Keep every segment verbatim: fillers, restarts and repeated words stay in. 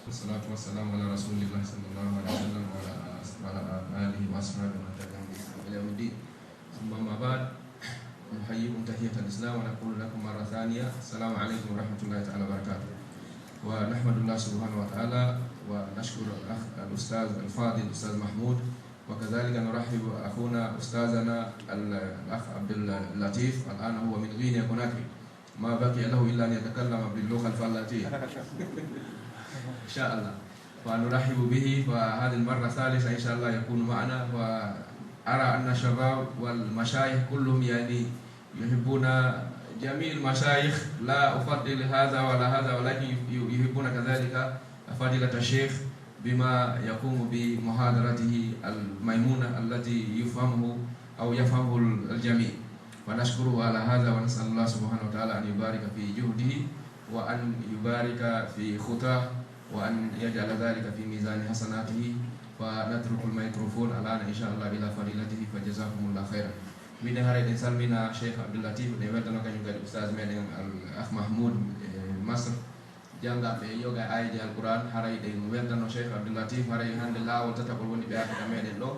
والصلاة والسلام على رسول الله صلى الله عليه وسلم وعلى، وعلى آله وأصحابه ومن تبعهم بإحسان إلى يوم الدين. ثم أما بعد، نحييكم تحية الإسلام ونقول لكم مرة ثانية: السلام عليكم ورحمة الله تعالى وبركاته. ونحمد الله سبحانه وتعالى ونشكر الأخ الأستاذ الفاضل الأستاذ محمود، وكذلك نرحب أخونا أستاذنا ال-، الأخ عبد اللطيف، الآن هو من غينيا كوناكري، ما بقي له إلا أن يتكلم باللغة الفلاتية. إن شاء الله. فنرحب به، فهذه المرة الثالثة إن شاء الله يكون معنا. وأرى أن الشباب والمشايخ كلهم يعني يحبون جميع المشايخ، لا أفضل هذا ولا هذا، ولكن يحبون كذلك فضيلة الشيخ بما يقوم بمحاضرته الميمونة التي يفهمه أو يفهمه الجميع. فنشكره على هذا، ونسأل الله سبحانه وتعالى أن يبارك في جهده، وأن يبارك في خطاه، وأن يجعل ذلك في ميزان حسناته. فنترك الميكروفون الآن إن شاء الله إلى فضيلته، فجزاكم الله خيرا. Minen haray ɗen salmina Cheikh Abdul Latif, ɗen weltano kañum kadi Ustaz meɗen Al Akh Mahmoud e Masr. Jannganɓe yoga e aayeeje Alqur'aan, haray ɗen weltano Cheikh Abdul Latif, haray hannde laawol tataɓol woni ɓe arde ka meɗen ɗo.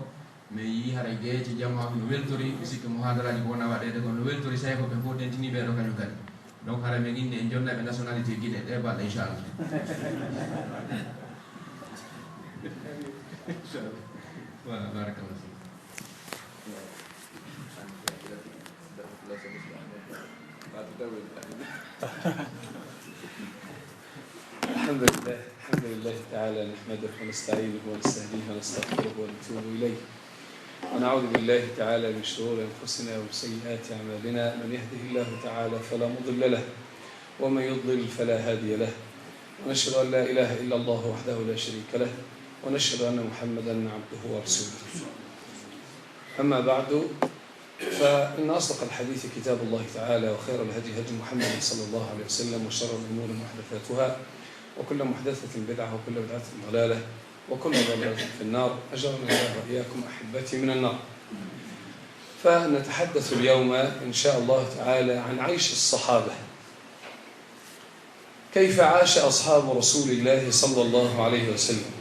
Mi yii haray geeci jamaa no weltori, mi sikki muhaadaraaji ko wona waɗeede, kono no weltori, tawi ko ɓe fof tentini ɓee ɗo kañum kadi. Donc haray men inni en jonnay ɓe nationalité Guinée, ɗee balɗe, inchallah. Inchallah. Voilà, barakallah fiik. الحمد لله، الحمد لله تعالى نحمده ونستعينه ونستهديه ونستغفره ونتوب إليه. ونعوذ بالله تعالى من شرور أنفسنا ومن سيئات أعمالنا. من يهده الله تعالى فلا مضل له، ومن يضلل فلا هادي له. ونشهد أن لا إله إلا الله وحده لا شريك له، ونشهد أن محمدا عبده ورسوله. أما بعد، فإن أصدق الحديث كتاب الله تعالى، وخير الهدي هدي محمد صلى الله عليه وسلم، وشر الأمور محدثاتها، وكل محدثة بدعة، وكل بدعة ضلالة، وكل ضلالة في النار. أجارنا الله وإياكم أحبتي من النار. فنتحدث اليوم إن شاء الله تعالى عن عيش الصحابة. كيف عاش أصحاب رسول الله صلى الله عليه وسلم؟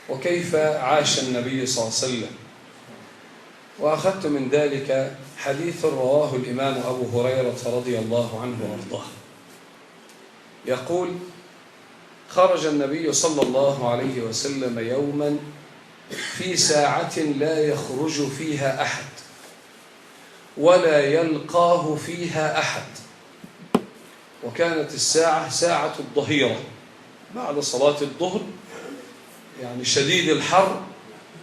وكيف عاش النبي صلى الله عليه وسلم؟ وأخذت من ذلك حديث رواه الإمام أبو هريرة رضي الله عنه وأرضاه يقول: خرج النبي صلى الله عليه وسلم يوما في ساعة لا يخرج فيها أحد ولا يلقاه فيها أحد، وكانت الساعة ساعة الظهيرة بعد صلاة الظهر، يعني شديد الحر،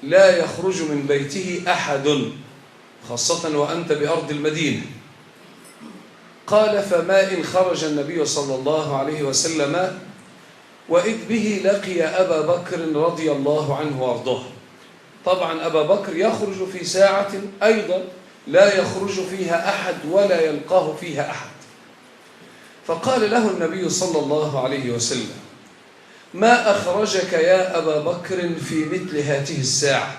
لا يخرج من بيته أحد، خاصة وأنت بأرض المدينة. قال: فما إن خرج النبي صلى الله عليه وسلم وإذ به لقي أبا بكر رضي الله عنه وأرضاه. طبعا أبا بكر يخرج في ساعة أيضا لا يخرج فيها أحد ولا يلقاه فيها أحد. فقال له النبي صلى الله عليه وسلم: ما أخرجك يا أبا بكر في مثل هاته الساعة؟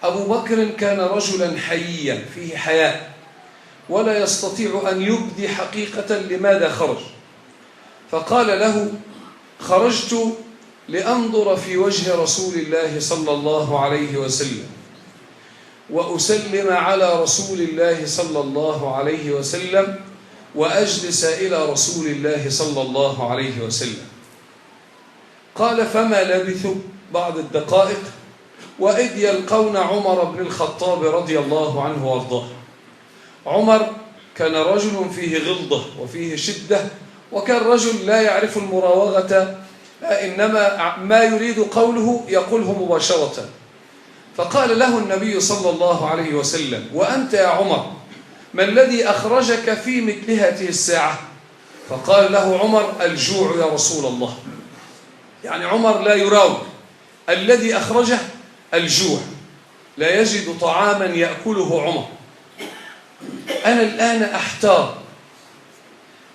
أبو بكر كان رجلا حييا فيه حياء، ولا يستطيع أن يبدي حقيقة لماذا خرج. فقال له: خرجت لأنظر في وجه رسول الله صلى الله عليه وسلم، وأسلم على رسول الله صلى الله عليه وسلم، وأجلس إلى رسول الله صلى الله عليه وسلم. قال: فما لبثوا بعض الدقائق وإذ يلقون عمر بن الخطاب رضي الله عنه وأرضاه. عمر كان رجل فيه غلظة وفيه شدة، وكان رجل لا يعرف المراوغة، إنما ما يريد قوله يقوله مباشرة. فقال له النبي صلى الله عليه وسلم: وأنت يا عمر، ما الذي أخرجك في مثل هاته الساعة؟ فقال له عمر: الجوع يا رسول الله. يعني عمر لا يراوغ، الذي أخرجه الجوع، لا يجد طعاما يأكله عمر. أنا الآن أحتار،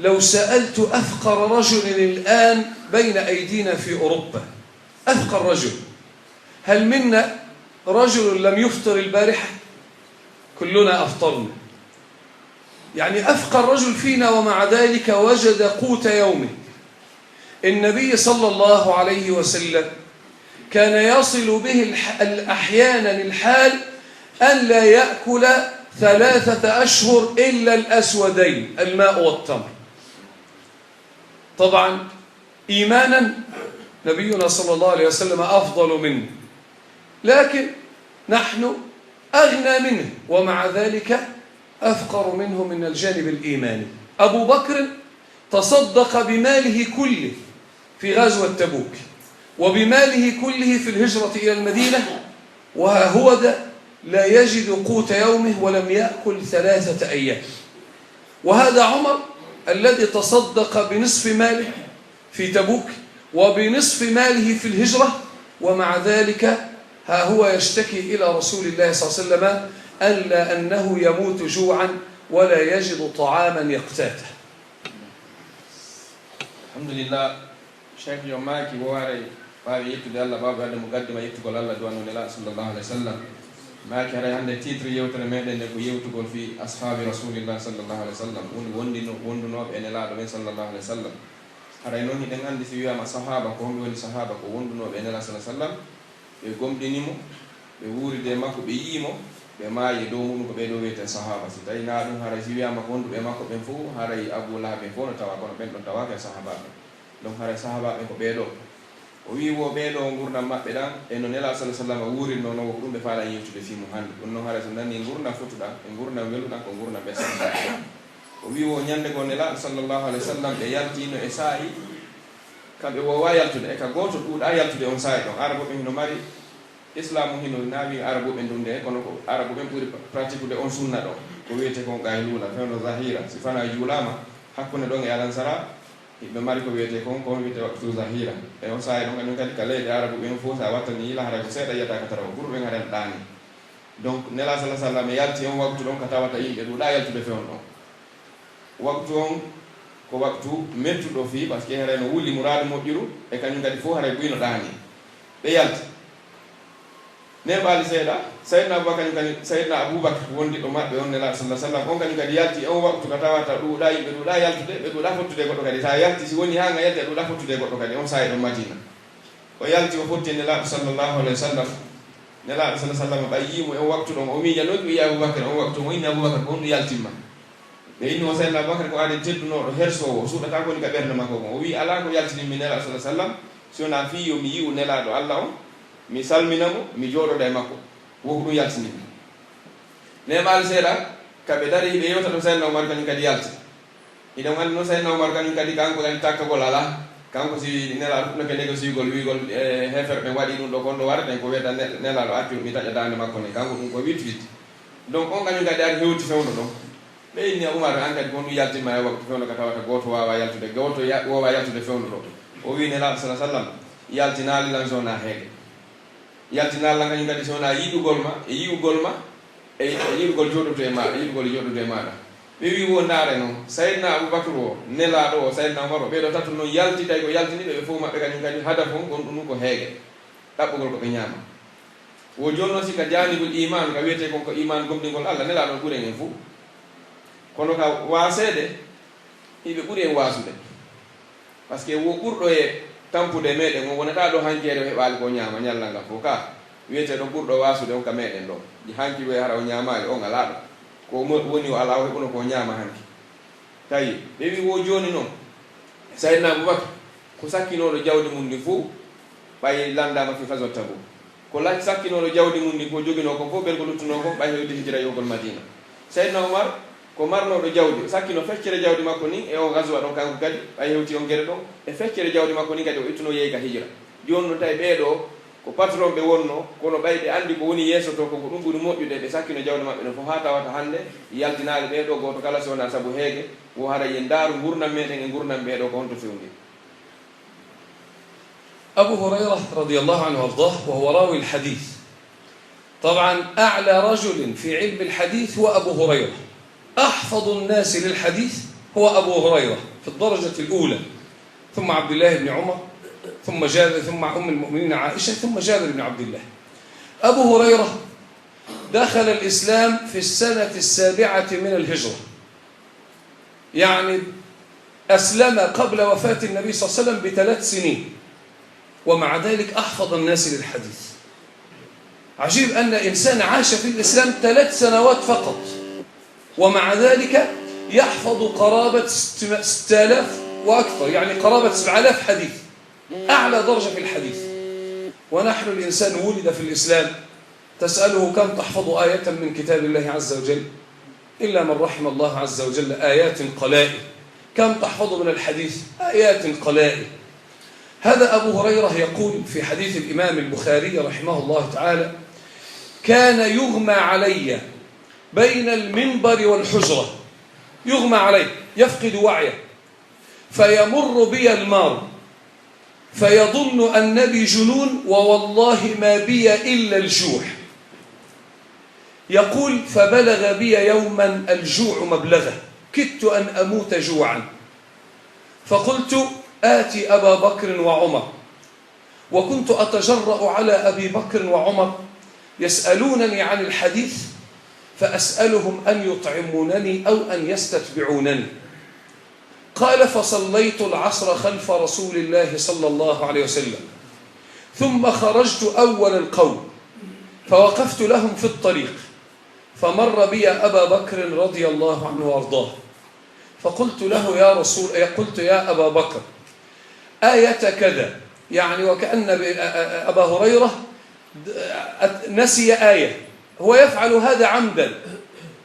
لو سألت أفقر رجل الآن بين أيدينا في أوروبا، أفقر رجل، هل منا رجل لم يفطر البارحة؟ كلنا أفطرنا. يعني أفقر رجل فينا ومع ذلك وجد قوت يومه. النبي صلى الله عليه وسلم كان يصل به الح-، أحيانا الحال أن لا يأكل ثلاثة أشهر إلا الأسودين، الماء والتمر. طبعا، إيمانا نبينا صلى الله عليه وسلم أفضل منه، لكن نحن أغنى منه، ومع ذلك أفقر منه من الجانب الإيماني. أبو بكر تصدق بماله كله في غزوة تبوك، وبماله كله في الهجرة إلى المدينة، وها هو ذا لا يجد قوت يومه ولم يأكل ثلاثة أيام. وهذا عمر الذي تصدق بنصف ماله في تبوك وبنصف ماله في الهجرة، ومع ذلك ها هو يشتكي إلى رسول الله صلى الله عليه وسلم ألا أنه يموت جوعا ولا يجد طعاما يقتاته. Alhamdulillah, Cheikh yo maaki wo haray ɓaawo yettude Allah, ɓaawo ɓe waɗde muqaddima yettugol Allah, du'ano Nelaaɗo sallallahu alaihi wasallam. Maaki haray hannde titre yewtere meɗen nde ko yewtugol fi ashaabi Rasulillah sallallahu alaihi wasallam, woni wondino-, wondunooɓe e Nelaaɗo ɓen sallallahu alaihi wasallam. Haray non hiɗen anndi si wi'aama sahaaba, ko homɓe woni sahaaba? Ko wondunooɓe e Nelaaɗo sallallahu alaihi wasallam, ɓe gomɗini mo, ɓe wuuridi e makko, ɓe yi'i mo, ɓe maayi e dow muɗum, ko ɓee ɗoo wi'eten sahaaba. Si tawii naa ɗum, haray si wi'aama ko wonduɓe e makko ɓen fow, haray Abu Lahab en fow no tawaa, kono ɓen ɗon tawaaka e sahaabaaɓe. Donc haray sahaabaaɓe ɓen ko ɓee ɗoo. O wi'i wo ɓee ɗoo ngurndan maɓɓe ɗan, e no Nelaaɗo sallallahu alaihi wasallam wuurirnoo non, wo ko ɗum ɓe faalaa yewtude fii mun hannde. Ɗum non haray so nanii ngurndan fotuɗan, e ngurndan weluɗan, ko ngurndan ɓe sahaabaaɓe. O wi'i wo ñannde goo Nelaaɗo sallallahu alaihi wasallam ɓe yaltiino e saa'i ka ɓe woowaa yaltude, e ka gooto ɗuuɗaa yaltude on saa'i ɗon. Arabooɓe hino mari, Islaamu hino naawi Arabooɓe ndun nde, kono ko Arabooɓe ɓuri pratikude on sunna ɗon. Ko wi'etee kon qayluula, fewndo zahira, si fanaa juulaama, hakkunde ɗon e alansaraa, hiɓe mari ko wi'etee kon, ko wi'etee waqtu zahira. E on saa'i ɗon, kañum kadi ka leyɗe Arabooɓe on fow, si a wattanii yila, haray ko seeɗa yi'ata ka tara, ko ɓurɓe haray no ɗaanii. Donc, Nelaaɗo sallallahu alaihi wasallam yalti on waqtu ɗon ka tawata yimɓe ɗuuɗaa yaltude fewndo ɗon. Waqtu on ko waqtu mettuɗo fii, parce que haray no wuli muraadu moƴƴuru, e kañum kadi fow haray buy no ɗaanii. Ɓe yalti. Neeɓaali seeɗa, Sayyidina Abubakar kañum kadi, Sayyidina Abubakar wondiɗo maɓɓe on Nelaaɗo sallallahu alaihi wasallam, on kañum kadi yalti e on waqtu ka tawata ɗuuɗaa yimɓe ɗuuɗaa yaltude, ɓe ɗuuɗaa fottude e goɗɗo kadi. Si a yalti, si woni haa nga yalti, a ɗuuɗaa fottude e goɗɗo kadi, on saa'i ɗon Madiina. O yalti, o fotti e Nelaaɗo sallallahu alaihi wasallam. Nelaaɗo sallallahu alaihi wasallam ɓay yi'i mo e on waqtu ɗon, o miija no o wi'i Abubakar on waqtu, o inni Abubakar, ko honɗum yaltimma? Ɓe inni on Sayyidina Abubakar ko aaden teddunooɗo, hersoowo, o suuɗataa ko woni ka ɓernde makko kon. O wi'i, alaa ko yaltinimmi Nelaaɗo sallallahu alaihi wasallam, si wonaa fii yo mi yi'u Nelaaɗo Allah on, mi salmina mo, mi jooɗoda e makko. Wo ko ɗum yaltinimmi. Neeɓaali seeɗa, ka ɓe dari, hiɓe yewta ɗon, Sayyidina Umar kañum kadi yalti. Hiɗen anndi non Sayyidina Umar kañum kadi, kanko kadi takkagol alaa. Kanko si Nelaaɗo fuɗɗoke négociegol, wi'ugol, e, heeferɓe ɓen waɗii ɗum ɗoo, ko honɗum warata, ko wi'ata ne-, Nelaaɗo accu mi taƴa daande makko nden. Kanko ɗum ko witti witti. Donc on kañum kadi ari hewti fewndo ɗon. Ɓe inni Umar, an kadi ko honɗum yaltimma e waqtu fewndo ka tawata gooto waawaa yaltude, gooto ya-, woowaa yaltude fewndo ɗoo. O wi'i Nelaaɗo sallallahu alaihi wasallam, yaltinaali lan si wonaa heege. Yaltinaali lan kañum kadi si wonaa yiɗugol ma, e yi'ugol ma, e, e yiɗugol jooɗodu e maaɗa, yiɗugol jooɗodu e maaɗa. Ɓe wi'i wo ndaare non, Sayyidina Abubakar o, Nelaaɗo o, Sayyidina Umar o, ɓee ɗoo tato non yalti, tawi ko yaltini ɓe, ɓe fow maɓɓe kañum kadi hadaf on gonɗun ko heege, ɗaɓɓugol ko ɓe ñaama. Wo jooni non si ka jaanibul iimaan, ka wi'etee kon ko iimaan gomɗingol Allah, Nelaaɗo on ɓuri en fow. Kono ka waaseede, hiɓe ɓuri en waasude. Parce que wo ɓurɗo e tampude e meɗen on wonataa ɗo hankeere o heɓaali ko o ñaama ñallal ngal fow. Ka wi'etee ɗo ɓurɗo waasude on ka meɗen ɗo. Ɗi hanki ɗo e hara o ñaamaali, on alaa ɗo. Ko mo woni o alaa, o heɓuno ko o ñaama hanki. Tawi, ɓe wi'i wo jooni non, Sayyidina Abubakar, ko sakkinooɗo jawdi mun ndin fow, ɓay landaama fi ghazwat Tabuk. Ko la-, sakkinooɗo jawdi mun ndin, ko joginoo kon fow, ɓen ko luttunoo kon, ɓay hewti hijira yahugol Madiina. Sayyidina Umar, ko marnooɗo jawdi, o sakkino feccere jawdi makko ndin e on ghazwa ɗon, kanko kadi, ɓay hewti on gere ɗon, e feccere jawdi makko ndin kadi, o ittunoo yehi ka hijira. Jooni non tawi ɓee ɗoo, ko patron ɓe wonnoo, kono ɓay ɓe anndi ko woni yeeso to kon, ko ɗum ɓuri moƴƴude, ɓe sakkino jawdi maɓɓe ndin fow, haa tawata hannde yaltinaali ɓee ɗoo gooto kala si wonaa sabu heege, wo haray en ndaaru ngurndan meɗen e ngurndan ɓee ɗoo ko honto fewndi. أبو هريرة رضي الله عنه وأرضاه، وهو راوي الحديث. طبعا، أعلى رجل في علم الحديث هو أبو هريرة. أحفظ الناس للحديث هو أبو هريرة في الدرجة الأولى، ثم عبد الله بن عمر، ثم جابر، ثم أم المؤمنين عائشة، ثم جابر بن عبد الله. أبو هريرة دخل الإسلام في السنة السابعة من الهجرة، يعني أسلم قبل وفاة النبي صلى الله عليه وسلم بثلاث سنين، ومع ذلك أحفظ الناس للحديث. عجيب أن إنسان عاش في الإسلام ثلاث سنوات فقط، ومع ذلك يحفظ قرابة ست-، ستة آلاف وأكثر، يعني قرابة سبعة آلاف حديث، أعلى درجة في الحديث. ونحن الإنسان ولد في الإسلام، تسأله: "كم تحفظ آية من كتاب الله عز وجل؟" إلا من رحم الله عز وجل، آيات قلائل. كم تحفظ من الحديث؟ آيات قلائل. هذا أبو هريرة يقول في حديث الإمام البخاري رحمه الله تعالى: "كان يغمى علي بين المنبر والحجرة"، يغمى علي، يفقد وعيه، "فيمر بي المار فيظن أن بي جنون، ووالله ما بي إلا الجوع". يقول: "فبلغ بي يوما الجوع مبلغه، كدت أن أموت جوعا، فقلت: آتي أبا بكر وعمر". وكنت أتجرأ على أبي بكر وعمر يسألونني عن الحديث، فأسألهم أن يطعمونني أو أن يستتبعونني. قال: "فصليت العصر خلف رسول الله صلى الله عليه وسلم، ثم خرجت أول القوم، فوقفت لهم في الطريق، فمر بي أبا بكر رضي الله عنه وأرضاه، فقلت له: يا رسول، قلت: يا أبا بكر، آية كذا"، يعني وكأن ب-، أبا هريرة نسي آية، هو يفعل هذا عمدا،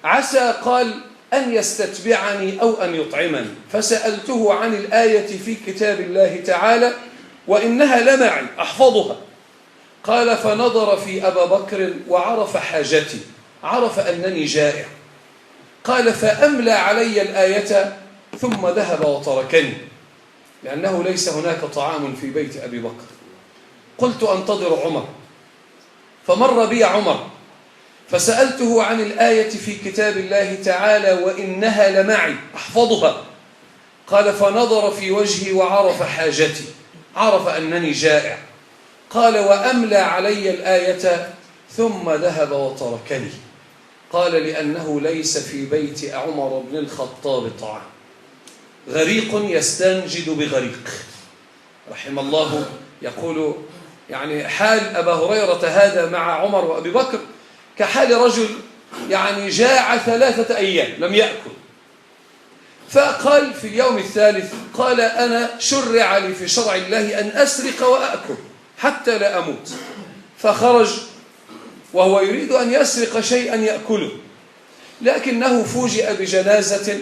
عسى، قال، أن يستتبعني أو أن يطعمني، فسألته عن الآية في كتاب الله تعالى: "وإنها لمعي أحفظها". قال: فنظر في أبا بكر وعرف حاجتي، عرف أنني جائع. قال: فأملى علي الآية ثم ذهب وتركني، لأنه ليس هناك طعام في بيت أبي بكر. قلت: أنتظر عمر. فمر بي عمر فسألته عن الآية في كتاب الله تعالى: "وإنها لمعي أحفظها". قال: فنظر في وجهي وعرف حاجتي، عرف أنني جائع. قال: وأملى علي الآية ثم ذهب وتركني. قال: لأنه ليس في بيت عمر بن الخطاب طعام. غريق يستنجد بغريق. رحم الله، يقول، يعني، حال أبا هريرة هذا مع عمر وأبي بكر كحال رجل، يعني، جاع ثلاثة أيام لم يأكل. فقال في اليوم الثالث، قال: أنا شرع لي في شرع الله أن أسرق وأأكل حتى لا أموت. فخرج وهو يريد أن يسرق شيئا يأكله، لكنه فوجئ بجنازة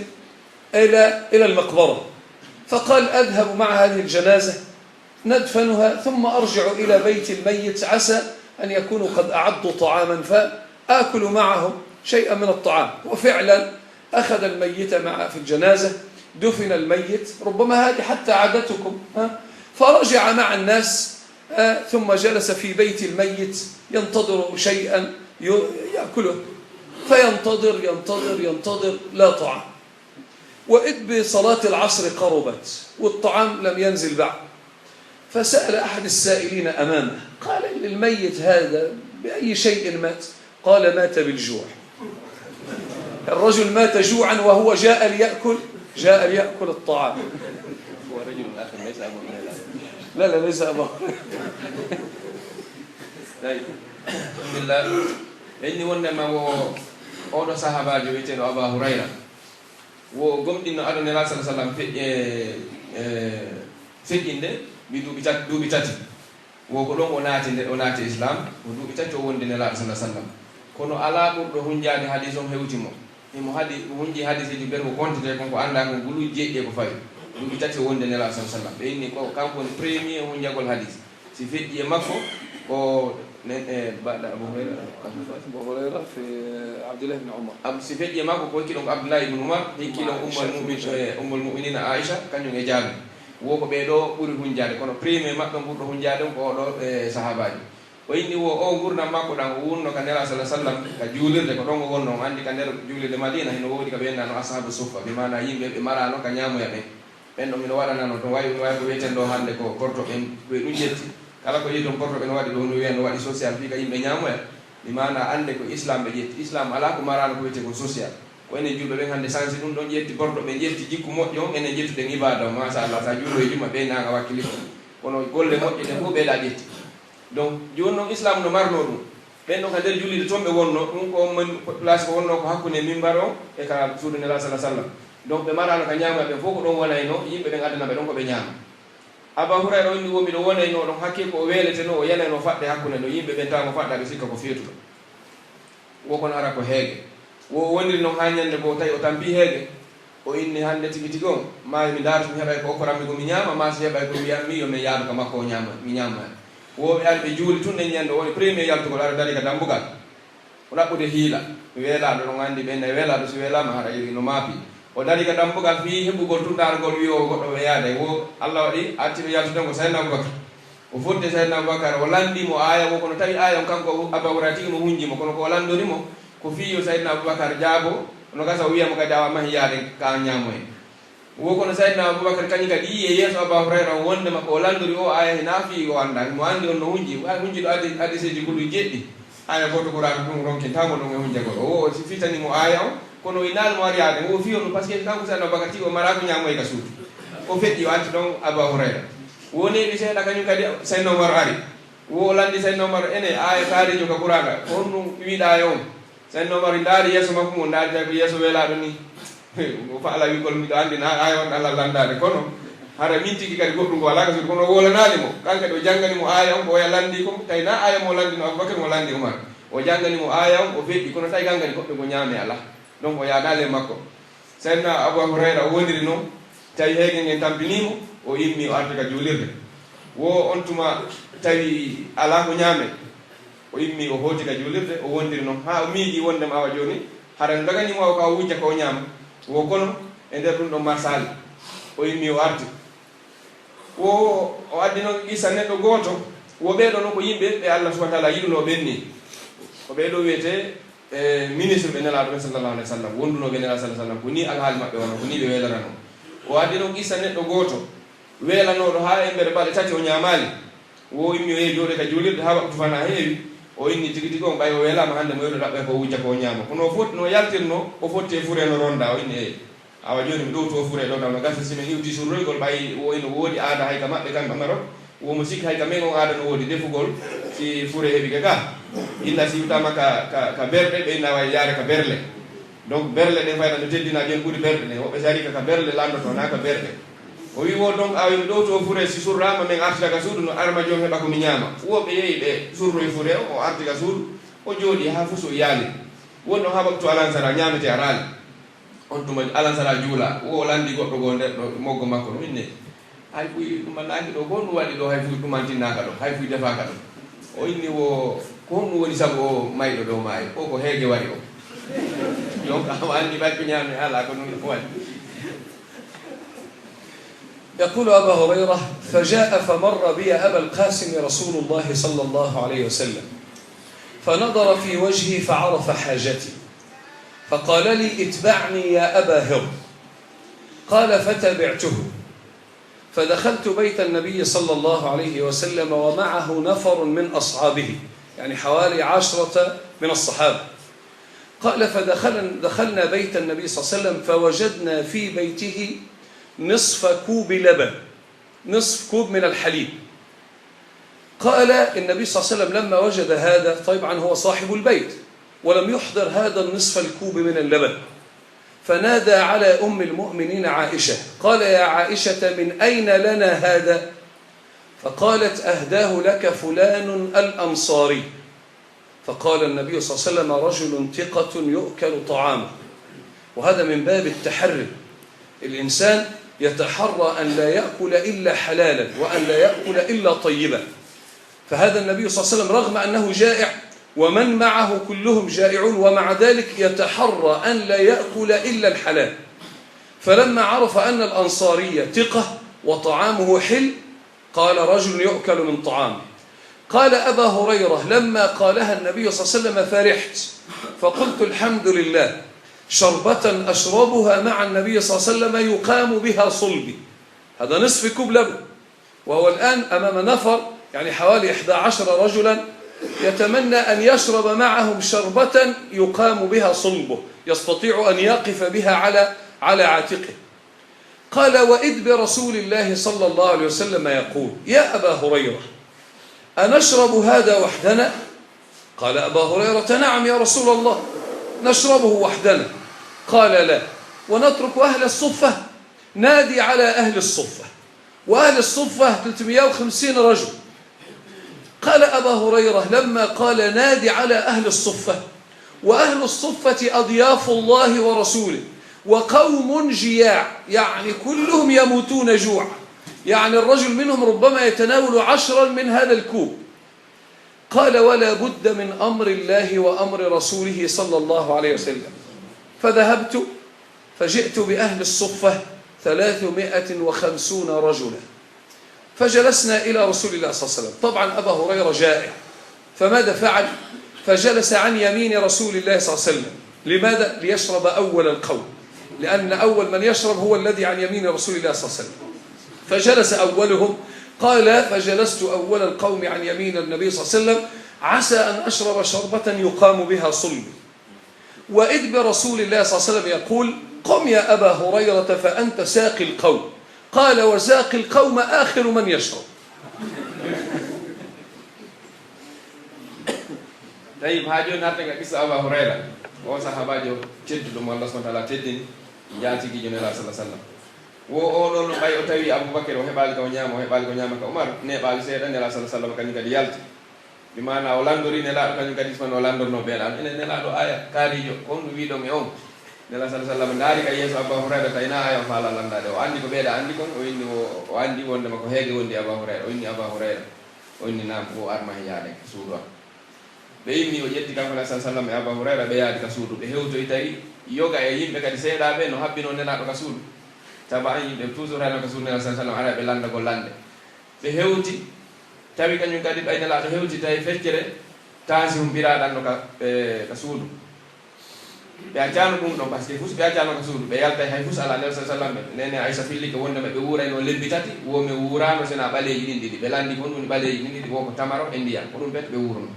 إلى، إلى المقبرة، فقال: أذهب مع هذه الجنازة ندفنها، ثم أرجع إلى بيت الميت، عسى أن يكونوا قد أعدوا طعاما فآكل معهم شيئا من الطعام. وفعلا أخذ الميت مع، في الجنازة، دفن الميت، ربما هذه حتى عادتكم، ها؟ فرجع مع الناس، آه، ثم جلس في بيت الميت ينتظر شيئا ي-، يأكله، فينتظر، ينتظر، ينتظر، لا طعام. وإذ بصلاة العصر قربت والطعام لم ينزل بعد، فسأل أحد السائلين أمامه، قال: "الميت هذا بأي شيء مات؟" قال: "مات بالجوع". الرجل مات جوعا وهو جاء ليأكل، جاء ليأكل الطعام. هو رجل آخر، ليس أبو هريرة. لا، لا، ليس أبو هريرة. Tawi. Alhamdulillah. En ni wonde ma wo oɗo sahaabaajo wi'eteeɗo Aba Hurayra. Wo gomɗinno ado Nelaaɗo sallallahu alaihi wasallam fe-, e, e, feƴƴinde, mi duuɓi tat-, duuɓi tati. Wo ko ɗon o naati nder, o naati Islam, ko duuɓi tati o wondi Nelaaɗo sallallahu alaihi wasallam. Kono alaa ɓurɗo hunjaade hadis on hewti mo. Himo hadi-, o hunji hadisiji nder ko kontete kon, ko anndaa kon guluuji jeeɗiɗi e ko fawi. Duuɓi tati o wondi Nelaaɗo sallallahu alaihi wasallam. Ɓe inni ko kanko woni premier hunjagol hadis. Si feƴƴi e makko, ko nen-, e, baɗɗo Abu Hurayra. Abu Hurayra fi Abdullah ibn Umar. Ab-, si feƴƴi e makko, ko hikki ɗon ko Abdullah ibn Umar, hikki ɗon Ummul Mu'min-, e, Ummul Mu'minina Aisha, kanjum e jaabi. Wo ko ɓee ɗoo ɓuri hunjaade, kono premier maɓɓe on ɓurɗo hunjaade on ko oo ɗoo, e, sahaabaajo. O inni wo o ngurndan makko ɗan, o wonno ka Nelaaɗo sallallahu alaihi wasallam, ka juulirde, ko ɗon o wonno. On anndi ka nder juulirde Madina, hino woodi ka ɓe wi'ata no Ashaabu Suffa, bi maana yimɓe ɓe maraano ka ñaamoya ɓen. Ɓen ɗon hino waɗanano ton, wayi, wayi ko wi'eten ɗoo hannde ko porto ɓen, ko e ɗum jetti. Kala ko yi'i ton porto ɓen waɗi ɗoo, no wi'a no waɗi social fii ka yimɓe ñaamoya. Bi maana annde ko Islam ɓe ƴetti. Islam alaa ko maraano ko wi'etee ko social. Ko enen julɓe ɓen hannde sansi ɗum ɗon, ƴetti bordo ɓen, ƴetti jikku moƴƴo on, enen ƴettuɗen ibaada on. Masha Allah, sa juuloo e juma, ɓe naanga wakkili. Kono golle moƴƴe ɗen fof ɓeyɗa ƴetti. Donc, jooni non Islam no marnoo ɗum. Ɓen ɗon ka nder julirde ton ɓe wonnoo, ɗum ko on man place ko wonnoo ko hakkunde mimbar on e ka suudu Nelaaɗo sallallahu alaihi wasallam. Donc, ɓe maraano ka ñaama ɓen fof ko ɗon wonayno, yimɓe ɓen addana ɓe ɗon ko ɓe ñaama. Aba Hurayra on ni wo miɗo wonayno ɗon hakke ko o weeleteno, o yanayno faɗɗe hakkunde ɗon, yimɓe ɓen tawa mo faɗɗa ɓe sikka ko feetuɗo. Wo kono hara ko heege. Wo o woniri non haa ñande goo tawi o tampii heege. O inni hannde tigi tigi on, maa mi ndaartu mi heɓay ko okkorammi ko mi ñaama, maa si heɓay ko wi'ammi yo mi yaadu ka makko o ñaama, mi ñaama. Wo ɓe ari ɓe juuli tun nden ñande o woni premier yaltugol ara dari ka dambugal. O ɗaɓɓude hiila. Mi weelaaɗo ɗon anndi ɓen nayi weelaaɗo si weelaama hara iri no maapi. O dari ka dambugal fii heɓugol tun daarugol wi'o goɗɗo ɓe yaaday. Wo Allah waɗi artiiɗo yaltude on ko Sayyidina Abubakar. O fodde Sayyidina Abubakar, o lanndi mo aaya wo, kono tawi aaya on kanko Abu-, Aba Hurayra tigi mo hunji mo, kono ko o lanndori mo, ko fii yo Sayyidina Abubakar jaabo, no gasa o wi'a mo kadi awa mahi yaade ka an ñaamoye. Wo kono Sayyidina Abubakar kañum kadi yi'i e yeeso Aba Hurayra on wonndema ko o lanndori o aaya hinaa fii o annda, mo anndi on no hunji, wa-, hunji ɗo adi-, hadiseeji gulu jeɗɗi, aaya gooto Qur'aana ɗum ronkintaa mo ɗon e hunjagol. O wo o si fitani mo aaya on, kono o innaali mo ari yaade, wo fii on ɗum, parce que kanko Sayyidina Abubakar tigi o maraa ko ñaamoye ka suudu. O feƴƴi o arti ɗon Aba Hurayra. Wo neeɓi seeɗa, kañum kadi Sayyidina Umar ari. Wo o lanndi Sayyidina Umar, ene, aaya kaariijo ka Qur'aana, ko honɗum wi'ɗaa e on? Sayyidina Umar ndaari yeeso makko ngon, ndaari tawi ko yeeso weelaaɗo ni. O faala wi'ugol, miɗo anndi na aaya on Alla lanndaade, kono hara min tigi kadi goɗɗum ko alaa ka suudu, kono o wolanaali mo. Kan kadi o janngani mo aaya on, ko oya lanndi kon, tawi na aaya mo lanndino Abubakar, mo lanndi Umar. O janngani mo aaya on, o feƴƴi, kono tawi kan kadi goɗɗum ko ñaame alaa. Donc o yaadaali e makko. Sayyidina Abu Hurayra o woniri non, tawi heege ngen tampinii mo, o immii o arti ka juulirde. Wo on tuma tawi alaa ko ñaame, o immii o hooti ka juulirde, o wondiri non haa o miijii wonndema awa jooni, hara no daganii mo awa ka o wujja ka o ñaama. Wo kono e nder ɗum ɗon marsaali, o immii o arti. Wo o addi non qissa neɗɗo gooto, wo ɓee ɗoo non ko yimɓe ɓe Allah subhanahu wa taala yiɗunoo ɓen nii. Ko ɓee ɗoo wi'etee, e, ministre ɓe Nelaaɗo ɓen sallallahu alaihi wasallam, wondunooɓe Nelaaɗo sallallahu alaihi wasallam, ko nii alhaali maɓɓe wonoo, ko nii ɓe weelaranoo. O addi non qissa neɗɗo gooto, weelanooɗo haa e mbere balɗe tati o ñaamaali. Wo immi o yehi jooɗoy ka juulirde haa waqtu fanaa heewi, o inni tigi tigi on ɓay o weelaama hannde mo yeru ɗaɓɓay ko o wujja ko o ñaama. Kono o foti no yaltirnoo, o fotti e furee no rondaa, o inni, "Eey." Awa jooni mi ɗowtu o furee ɗoo, taw no gasa si min iwtii surroygol, ɓay wo ino woodi aada hay ka maɓɓe kamɓe Marok, wo mo sikki hay ka men on aada no woodi defugol, si furee heɓi ka gaa. Illa si iwtaama ka, ka, ka berɗe, ɓe inna way yaare ka berle. Donc berle ɗen fayda no teddinaa jooni ɓuri berɗe ɗen. Woɓɓe si arii ka, ka berle lanndotoo, naa ka berɗe. O wi'i wo donc awa mi ɗowtu o furee, si surraama men artita ka suudu no arma jooni heɓa ko mi ñaama. Woɓɓe yehi ɓe surroy furee o, o arti ka suudu, o jooɗii haa fusu yaali. Wonno haa waktu alansara ñaametee araali. On tuma alansara juula, wo o lanndi goɗɗo goo nder ɗo moggo makko ɗum, inni, "Hay fuy ɗumannaaki ɗo, ko honɗum waɗi ɗo, hay fuy ɗumantinnaaka ɗo, hay fuy defaaka ɗo?" O inni, "Wo, ko honɗum woni sabu o mayɗo ɗo maayi? O ko heege wari o." Donc, a anndi ɓay ko ñaami alaa, ko ɗum waɗi. يقول أبا هريرة: فجاء فمر بي أبا القاسم رسول الله صلى الله عليه وسلم، فنظر في وجهي فعرف حاجتي، فقال لي: "اتبعني يا أبا هر." قال: "فتبعته، فدخلت بيت النبي صلى الله عليه وسلم ومعه نفر من أصحابه"، يعني حوالي عشرة من الصحابة. قال: "فدخلن-، دخلنا بيت النبي صلى الله عليه وسلم فوجدنا في بيته نصف كوب لبن". نصف كوب من الحليب. قال النبي صلى الله عليه وسلم لما وجد هذا، طبعا هو صاحب البيت، ولم يحضر هذا النصف الكوب من اللبن، فنادى على أم المؤمنين عائشة، قال: "يا عائشة، من أين لنا هذا؟" فقالت: "أهداه لك فلان الأنصاري". فقال النبي صلى الله عليه وسلم: "رجل ثقة يؤكل طعامه". وهذا من باب التحري، الإنسان يتحرى أن لا يأكل إلا حلالا وأن لا يأكل إلا طيبا. فهذا النبي صلى الله عليه وسلم رغم أنه جائع ومن معه كلهم جائعون، ومع ذلك يتحرى أن لا يأكل إلا الحلال. فلما عرف أن الأنصاري ثقة وطعامه حل، قال: "رجل يؤكل من طعامه". قال أبا هريرة: لما قالها النبي صلى الله عليه وسلم فرحت، فقلت: "الحمد لله، شربة أشربها مع النبي صلى الله عليه وسلم يقام بها صلبي". هذا نصف كوب لبن، وهو الآن أمام نفر، يعني حوالي إحدى عشر رجلا، يتمنى أن يشرب معهم شربة يقام بها صلبه، يستطيع أن يقف بها على، على عاتقه. قال: "وإذ برسول الله صلى الله عليه وسلم يقول: يا أبا هريرة، أنشرب هذا وحدنا؟" قال أبا هريرة: "نعم يا رسول الله، نشربه وحدنا." قال: "لا، ونترك أهل الصفة؟" نادي على أهل الصفة، وأهل الصفة ثلاثمائة وخمسين رجل. قال أبا هريرة لما قال: "نادي على أهل الصفة"، وأهل الصفة أضياف الله ورسوله، وقوم جياع، يعني كلهم يموتون جوعا، يعني الرجل منهم ربما يتناول عشرا من هذا الكوب. قال: "ولا بد من أمر الله وأمر رسوله صلى الله عليه وسلم." فذهبت فجئت بأهل الصفة ثلاثمائة وخمسون رجلا، فجلسنا إلى رسول الله صلى الله عليه وسلم. طبعا أبا هريرة جائع، فماذا فعل؟ فجلس عن يمين رسول الله صلى الله عليه وسلم. لماذا؟ ليشرب أول القوم، لأن أول من يشرب هو الذي عن يمين رسول الله صلى الله عليه وسلم. فجلس أولهم. قال: "فجلست أول القوم عن يمين النبي صلى الله عليه وسلم، عسى أن أشرب شربة يقام بها صلبي." وإذ برسول الله صلى الله عليه وسلم يقول: "قم يا أبا هريرة فأنت ساقي القوم." قال: "وساقي القوم آخر من يشرب." Tawi haa jooni harten ka qissa Aba Hurayra, oo sahaabaajo tedduɗo mo Allah subhanahu wa ta'ala teddini, njaatigiijo Nelaaɗo sallallahu alaihi wasallam. Wo oo ɗoo no ɓay o tawi Abubakar, o heɓaali ka o ñaama, o heɓaali ko ñaama ka Umar, neeɓaali seeɗa, Nelaaɗo sallallahu alaihi wasallam kañum kadi yalti. Bi maanaa o lanndori Nelaaɗo kañum kadi sifano o lanndornoo ɓee ɗan. Enen Nelaaɗo aaya kaariijo, ko honɗum wi'ɗon e on? Nelaaɗo sallallahu alaihi wasallam ndaari ka yeeso Aba Hurayra, tawi naa aaya on faalaa lanndaade. O anndi ko ɓee ɗaa anndi kon, o inni wo, o anndi wonndema ko heege wondi Aba Hurayra. O inni Aba Hurayra. O inni naam, wo ar ma yaade ka suudu an. Ɓe immi, o ƴetti kanko Nelaaɗo sallallahu alaihi wasallam e Aba Hurayra, ɓe yaadi ka suudu. Ɓe hewtoyi tawi yoga e yimɓe kadi seeɗaaɓe no habbinoo Nelaaɗo ka suudu. Sabu an yimɓe toujours hayno ka suudu Nelaaɗo sallallahu alaihi wasallam, ara ɓe lanndagol lannde. Ɓe hewti, tawi kañum kadi ɓay Nelaaɗo hewti, tawi feccere taasi humbiraaɗan no ka, e, ka suudu. Ɓe accaano ɗum ɗon, parce que fus ɓe accaano ka suudu, ɓe yaltay hay fus alaa. Nelaaɗo sallallahu alaihi wasallam, neene Aisha fillike wondema ɓe wuurayno lembi tati, wo ɓe wuuraano sena ɓaleeji ɗin ɗiɗi. Ɓe lanndi kon woni ɓaleeji ɗin ɗiɗi, wo ko tamaro e ndiyan, ko ɗum pet ɓe wuurno.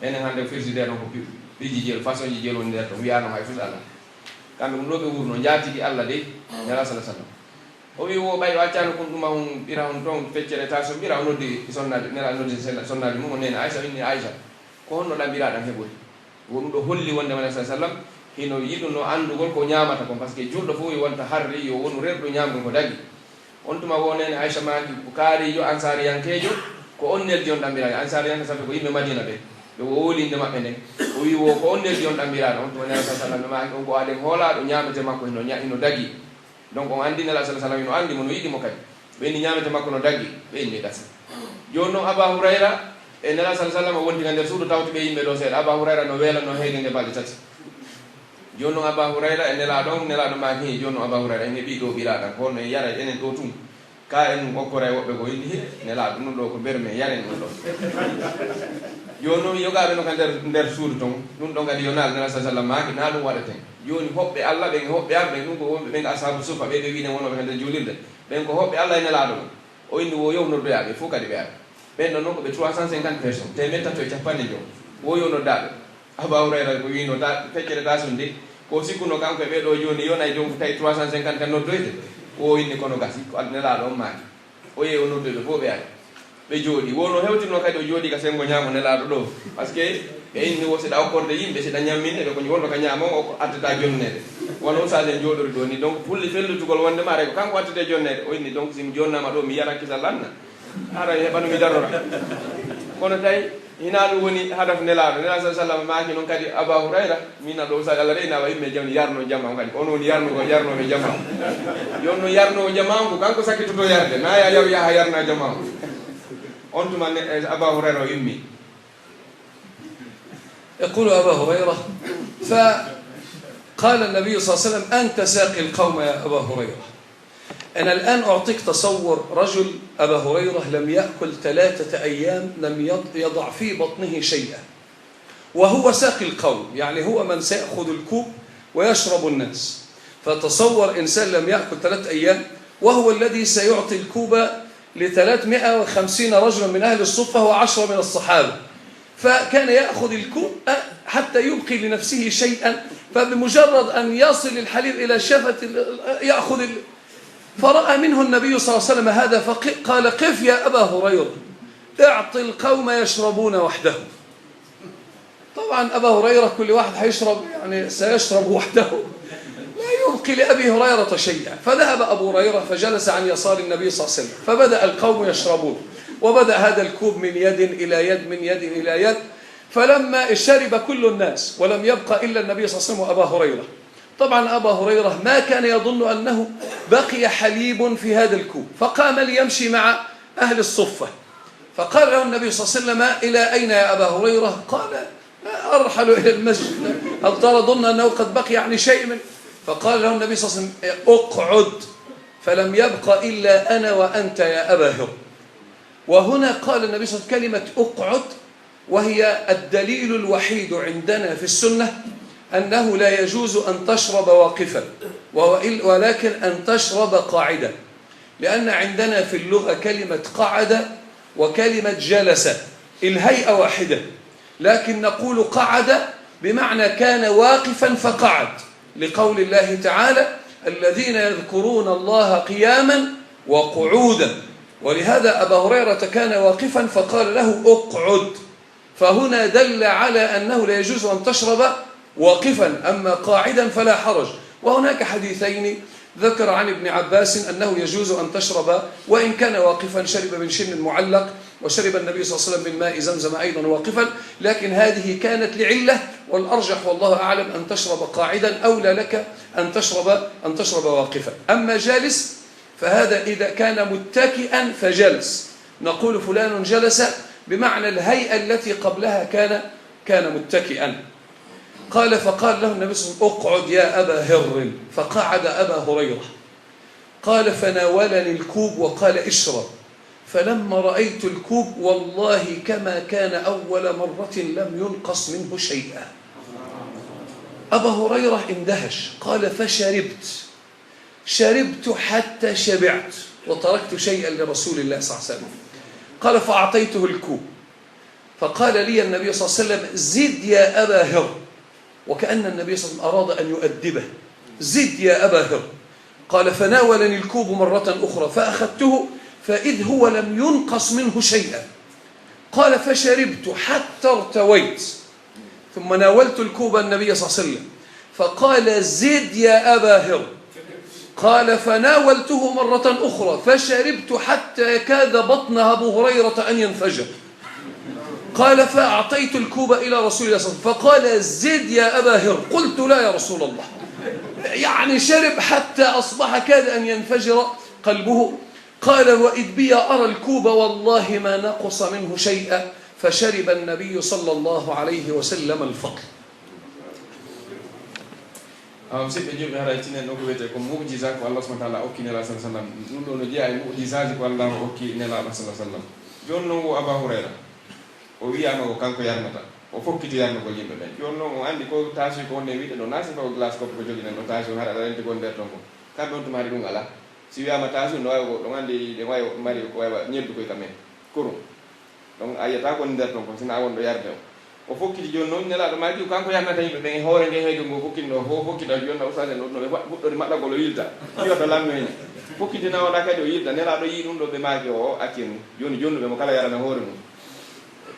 Enen hannde frigidaire on ko pi-, piiji jeel, façon ji jeel woni nder ton, wi'aano hay fus alaa. Kamɓe ɗum ɗo ɓe wuurno, njaatigi Allah dey, Nelaaɗo sallallahu alaihi wasallam. O wi'i wo ɓay o accaano kon ɗuma on, ɓira on ton feccere taasi on, ɓira o noddi sonnaajo, Nelaaɗo noddi sella-, sonnaajo mum, o neene Aisha, o inni Aisha, ko honno ɗan ɓira ɗan heɓori? Wo ɗum ɗo holli wonde Nelaaɗo sallallahu alaihi wasallam hino yiɗuno anndugol ko ñaamata kon, parce que julɗo fof yo wonta harri, yo wonu rerɗo ñaamgol ko dagi. On tuma wo neene Aisha maaki ko kaariijo ansaariyankeejo, ko on neldi on ɗan ɓira. Ansaariyanke sabu ko yimɓe Madina ɓe, ɓe wo wowlinde maɓɓe nden. O wi'i wo ko on neldi on ɗan ɓira. On tuma Nelaaɗo sallallahu alaihi wasallam maaki on ko aden hoolaaɗo ñaamete makko hino ña-, hino dagi. Donc, on anndi Nelaaɗo sallallahu alaihi wasallam, hino anndi mo, no yiɗi mo kadi. Ɓe inni ñaamete makko no daggi, ɓe inni gasi. Jooni non Aba Hurayra e Nelaaɗo sallallahu alaihi wasallam wonti ka nder suudu, tawti ɓe yimɓe ɗo seeɗa. Aba Hurayra no weelanoo heege nge balɗe tati. Jooni non Aba Hurayra e Nelaaɗo on, Nelaaɗo maaki, "Jooni non Aba Hurayra, en heɓii ɗo ɓiraaɗan, ko honno en yara enen ɗo tun? Ka en okkoray woɓɓe ko?" Inni, "He, Nelaaɗo, ɗun ɗo ko berme, yaren ɗun ɗo." Jooni non yogaaɓe no ka nder, nder suudu ton, ɗun ɗon kadi yo naal, Nelaaɗo sallallahu alaihi wasallam maaki, "Naa ɗun waɗeten." Jooni, hoɓɓe Alla ɓen e hoɓɓe an ɓen, ɗun ko wonɓe ɓen ka Ashaabu Suffa, ɓee ɓe wi'en wonooɓe ka nder juulirde. Ɓen ko hoɓɓe Alla e Nelaaɗo on. O inni, "Wo yo noddoyaa ɓe fow kadi ɓe ara." Ɓen ɗon non ko ɓe trois cent cinquante personnes, teemeɗɗe tati e capanɗe jowo. Wo yo noddaa ɓe. Abaa Hurayra ko wi'unoo, ta-, feccere taasi on de, ko sikkunoo kanko e ɓee ɗoo jooni, yonay joom ko tawi trois cent cinquante kan noddoyte. Wo inni, "Kono gasi, ko Al-, Nelaaɗo on maaki." O yehi o noddoyi ɓe fow ɓe ari. Ɓe jooɗii. Wo no hewtinoo kadi o jooɗii ka senngo ñaamo Nelaaɗo ɗoo. Parce que ɓe inni wo si ɗa okkorde yimɓe, si ɗa ñamminde ɓe ko wonɗo ka ñaamo on, o attataa jonneede. Wano Ustaas en jooɗori ɗoo ni. Donc, fulli fellitugol wonde ma, aray ko kanko attete jonneede. O inni, donc, si mi jonnaama ɗoo, mi yara kisal lanna. Aray heɓa no mi darora. Kono tawi hinaa ɗum woni hadafu Nelaaɗo. Nelaaɗo sallallahu alaihi wasallam maaki non kadi Abaa Hurayra, min na ɗo Ustaas Alla reyna wa yimɓe jam yarno jama on kadi. On woni yarnugo, yarnooɓe jama on. Yo on no yarnoowo jama on ko kanko sakkitoto yarde. Na ya yaru yaha yarna jama on. On tuma ne, eh, Abaa Hurayra o immi. يقول أبا هريرة: فقال النبي صلى الله عليه وسلم: "أنت ساقي القوم يا أبا هريرة." أنا الآن أعطيك تصور رجل، أبا هريرة لم يأكل ثلاثة أيام، لم يض-، يضع في بطنه شيئا، وهو ساقي القوم، يعني هو من سيأخذ الكوب ويشرب الناس. فتصور إنسان لم يأكل ثلاثة أيام وهو الذي سيعطي الكوب لثلاثمائة وخمسين رجلا من أهل الصفة وعشرة من الصحابة. فكان يأخذ الكوب، آه، حتى يبقي لنفسه شيئا، فبمجرد أن يصل الحليب إلى شفة ال-، يأخذ ال-، فرأى منه النبي صلى الله عليه وسلم هذا، فقال: "قف يا أبا هريرة، اعط القوم يشربون وحدهم." طبعًا أبا هريرة كل واحد هيشرب، يعني، سيشرب وحده، لا يبقي لأبي هريرة شيئا. فذهب أبو هريرة فجلس عن يسار النبي صلى الله عليه وسلم، فبدأ القوم يشربون، وبدأ هذا الكوب من يد إلى يد، من يد إلى يد، فلما شرب كل الناس ولم يبق إلا النبي صلى الله عليه وسلم وأبا هريرة. طبعًا أبا هريرة ما كان يظن أنه بقي حليب في هذا الكوب، فقام ليمشي مع أهل الصفة، فقال له النبي صلى الله عليه وسلم: "إلى أين يا أبا هريرة؟" قال: "أرحل إلى المسجد." "هل تظن أنه قد بقي، يعني، شيء من؟" فقال له النبي صلى الله عليه وسلم: "اقعد، فلم يبق إلا أنا وأنت يا أبا هر." وهنا قال النبي صلى الله عليه وسلم كلمة "اقعد"، وهي الدليل الوحيد عندنا في السنة أنه لا يجوز أن تشرب واقفا، وهو إل-، ولكن أن تشرب قاعدا، لأن عندنا في اللغة كلمة قعد وكلمة جلس، الهيئة واحدة، لكن نقول قعد بمعنى كان واقفا فقعد، لقول الله تعالى: "الذين يذكرون الله قياما وقعودا". ولهذا أبا هريرة كان واقفا فقال له: "اقعد". فهنا دل على أنه لا يجوز أن تشرب واقفا، أما قاعدا فلا حرج. وهناك حديثين ذكر عن ابن عباس أنه يجوز أن تشرب، وإن كان واقفا، شرب من شن معلق، وشرب النبي صلى الله عليه وسلم من ماء زمزم أيضا واقفا، لكن هذه كانت لعلة، والأرجح والله أعلم أن تشرب قاعدا، أولى لك أن تشرب، أن تشرب واقفا. أما جالس فهذا إذا كان متكئا فجلس، نقول: "فلان جلس"، بمعنى الهيئة التي قبلها كان، كان متكئا. قال: فقال له النبي صلى الله عليه وسلم: "اقعد يا أبا هر"، فقعد أبا هريرة. قال: "فناولني الكوب"، وقال: "اشرب". فلما رأيت الكوب والله كما كان أول مرة لم ينقص منه شيئا. أبا هريرة اندهش، قال: "فشربت، شربت حتى شبعت، وتركت شيئا لرسول الله صلى الله عليه وسلم". قال: "فأعطيته الكوب، فقال لي النبي صلى الله عليه وسلم: 'زد يا أبا هر'"، وكأن النبي صلى الله عليه وسلم أراد أن يؤدبه، "زد يا أبا هر". قال: "فناولني الكوب مرة أخرى فأخذته فإذ هو لم ينقص منه شيئا". قال: "فشربت حتى ارتويت، ثم ناولت الكوب النبي صلى الله عليه وسلم فقال: 'زد يا أبا هر'". قال: "فناولته مرة أخرى فشربت حتى كاد بطن أبو هريرة أن ينفجر". قال: "فأعطيت الكوب إلى رسول الله صلى الله عليه وسلم فقال: 'زد يا أبا هر'". قلت: 'لا يا رسول الله'". يعني شرب حتى أصبح كاد أن ينفجر قلبه. قال: "وإذ بي أرى الكوب والله ما نقص منه شيئا، فشرب النبي صلى الله عليه وسلم الفضل". Awa, musidɓe julɓe, haray tinen ɗo ko wiyetee ko mu'jiza ko Allah subhanahu wa ta'ala okki Nelaaɗo sallallahu alaihi wasallam. Ɗum ɗo no jeyaa e mu'jizaaji ko Allah okki Nelaaɗo sallallahu alaihi wasallam. Jooni non, wo Aba Hurayra, o wiyaama ko kanko yarnata, o fokkiti yarnugol yimɓe ɓen. Jooni non, o anndi ko taasuy ko wonde wiide ɗo, naa sifaa ko glace koppe ko jogiɗen ɗo, taasuy hara aɗa renti ko nder ton ko. Kamɓe on tuma hari ɗum alaa. Si wiyaama taasuy no waawi ko, ɗon anndi ɗen waawi mari ko waawi ñeddu koy ka men. Kurum. Ɗon a yi'ataa ko nder ton ko, sinaa won ɗo yarde o. O fokkiti jooni non, Nelaaɗo maaki, kanko yarnata yimɓe ɓen e hoore nge heege ngo fokkiti ɗo, fof fokkita jooni na ustaas en ɗo, no ɓe fuɗɗori maɗɗagol o yilta. Wi'a to lammi hene. Fokkiti na o ɗa kadi o yilta. Nelaaɗo yi'i ɗum ɗo, ɓe maaki o, o accir ɗum. Jooni jonnuɓe mo kala yarana hoore mum.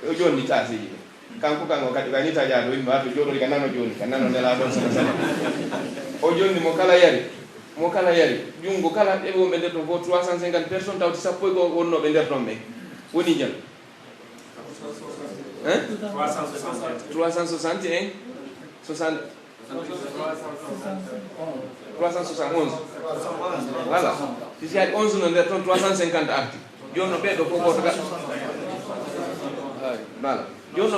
O jonni taasiiji ɗi. Kanko, kanko kadi, kadi ni taƴaa ɗo, yimɓe wato jooɗori ka nano jooni, ka nano Nelaaɗo sallallahu alaihi wasallam. O jonni mo kala yari, mo kala yari. Junngo kala, ɓe wonɓe nder ton fof, trois cent cinquante personnes, tawti sappo e go'o wonnooɓe nder ton ɓen. Woni jam. Hein? Trois cent soixante et un. Soixante. Trois cent soixante et onze. Voilà. Si si haɗi onze no nder ton, trois cent cinquante arti. Jooni no ɓee ɗo fof gooto ka-, ay, voilà. Jooni no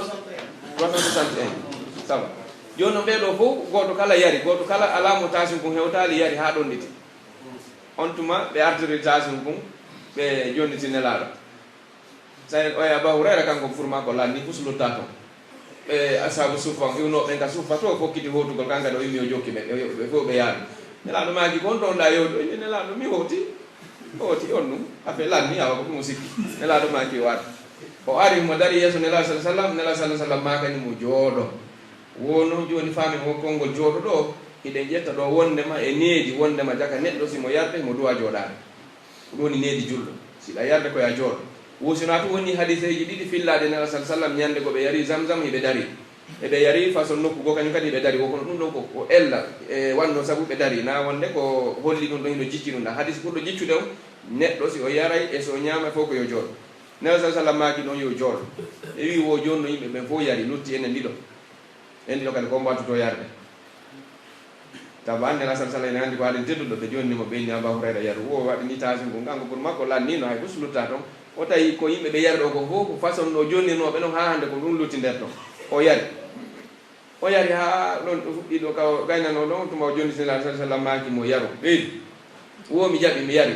trois cent soixante et un. Ça va. Jooni no ɓee ɗo fof gooto kala yari, gooto kala alaa mo taasiŋ kun hewtaali yari haa ɗon ɗiti. On tuma ɓe artiri taasiŋ kun, ɓe jonniti Nelaaɗo. Sa en oya Aba Hurayra, kanko fur makko lanni, fus lutta ton. Ɓe ashabu suffa on iwnooɓe ɓen ka suffa to, fokkiti hootugol, kanka ɗo immi o jokki ɓe, ɓe, ɓe fof ɓe yaadu. Nelaaɗo maaki, "Ko on to on ɗa yewti?" O inni, "Nelaaɗo, mi hooti." O hooti on ɗum, afe lanni, awa ko ɗum o sikki. Nelaaɗo maaki, "O arti." O ari, himo darii yeeso Nelaaɗo, sallallaahu alayhi wa sallam, Nelaaɗo, sallallaahu alayhi wa sallam, maakani mo, "Jooɗo." Wo non jooni faamen oo konngol "jooɗo" ɗoo, hiɗen ƴetta ɗoo wonndema e needi, wonndema jaka neɗɗo si mo yarde, himo duwaa jooɗaade. Ko ɗun woni needi julɗo. Si hiɗa yarde, ko yo a jooɗo. Wo si wonaa tun wonii hadiiseeji ɗiɗi fillaaɗi e Nelaaɗo, sallallaahu alayhi wa sallam, ɲannde goo ɓe yarii Zamzam, hiɓe darii. Eɓe yari façon nokku goo kaɲun kadi ɓe dari, wo kono ɗun ɗon ko, ko ella, e wonnoo sabu ɓe dari, naa wonnde ko holli ɗun ɗon hino jicci ɗun ɗan. Hadiis ɓurɗo jiccude on, neɗɗo si o yaray e si o ɲaamay fow ko yo jooɗo. Nelaaɗo sallallaahu alayhi wa sallam maaki ɗon yo jooɗo. Ɓe wi'i, "Wo jooni no yimɓe ɓen fow yari, lutti enen ɗiɗo. En ɗiɗo kadi ko mbattotoo yarde?" Tawa annde Nelaaɗo sallallaahu alayhi wa sallam ene anndi ko aɗen tedduɗo, ɓe jonni mo, ɓe inni Abaa Hurayra yaru. Wo waɗi nii taasiŋ kon, kanko pour makko lanniino hay fus luttaa ton. O tawi ko yimɓe ɓe yari ɗoo kon fow, ko façon no jonnirnoo ɓe non haa hannde ko ɗun lutti nder ton. O yari. O yari haa ɗon ɗo fuɗɗii ɗo ka o gaynanoo ɗon, tuma o jonniti Nelaaɗo sallallaahu alayhi wa sallam maaki mo yaru. Ɓeydu. Wo mi jaɓi, mi yari.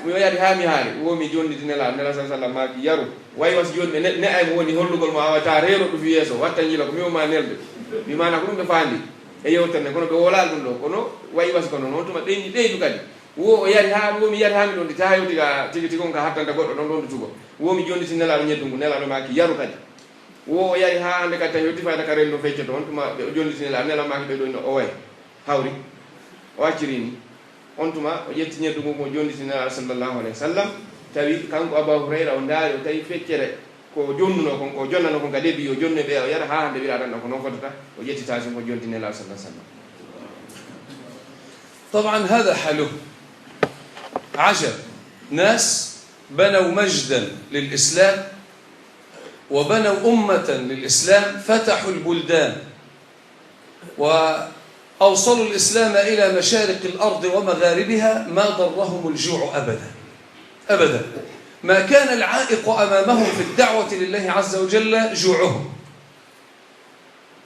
Mi o yari haa mi haari. Wo mi jonniti Nelaaɗo, Nelaaɗo sallallaahu alayhi wa sallam maaki yaru. Wayi wasi jooni ɓe ne-, ne'ay mo woni hollugol mo awa taa reero ɗun fii yeeso, watta njila ko mi o maa nelde. Mi maana ko ɗun ɓe faandi e yewtere nden, kono ɓe wowlaali ɗun ɗoo. Kono wayi wasi kono non tuma ɓeyni ɓeydu kadi. Wo o yari haa, wo mi yari haa mi ɗon, taa hewti ka tigi tigi on ka hattanta goɗɗo ɗon ɗon ɗo tugo. Wo mi jonniti Nelaaɗo ɲeddu ngu, Nelaaɗo maaki yaru kadi. Wo o yari haa hannde kadi tawi hewti fayda ka renndo feccoto, on tuma ɓe o jonniti Nelaaɗo, Nelaaɗo maaki ɓe ɗon no o way hawri. O acciri ni. On tuma o ƴetti ɲeddu ngu, o jonniti Nelaaɗo sallallaahu alayhi wa sallam. Tawi kanko Abaa Hurayra o ndaari, o tawi feccere ko o jonnunoo kon, ko o jonnanoo kon ka debi, o jonni ɓe, o yara haa hannde wi'aa tan ɗon ko non fotata. O ƴetti taasiŋ kon, o jonniti Nelaaɗo sallallaahu alayhi wa sallam. طبعا هذا حاله. عجب. ناس بنوا مجدا للإسلام وبنوا أمة للإسلام، فتحوا البلدان وأوصلوا الإسلام إلى مشارق الأرض ومغاربها، ما ضرهم الجوع أبدا، أبدا. ما كان العائق أمامهم في الدعوة لله عز وجل جوعهم.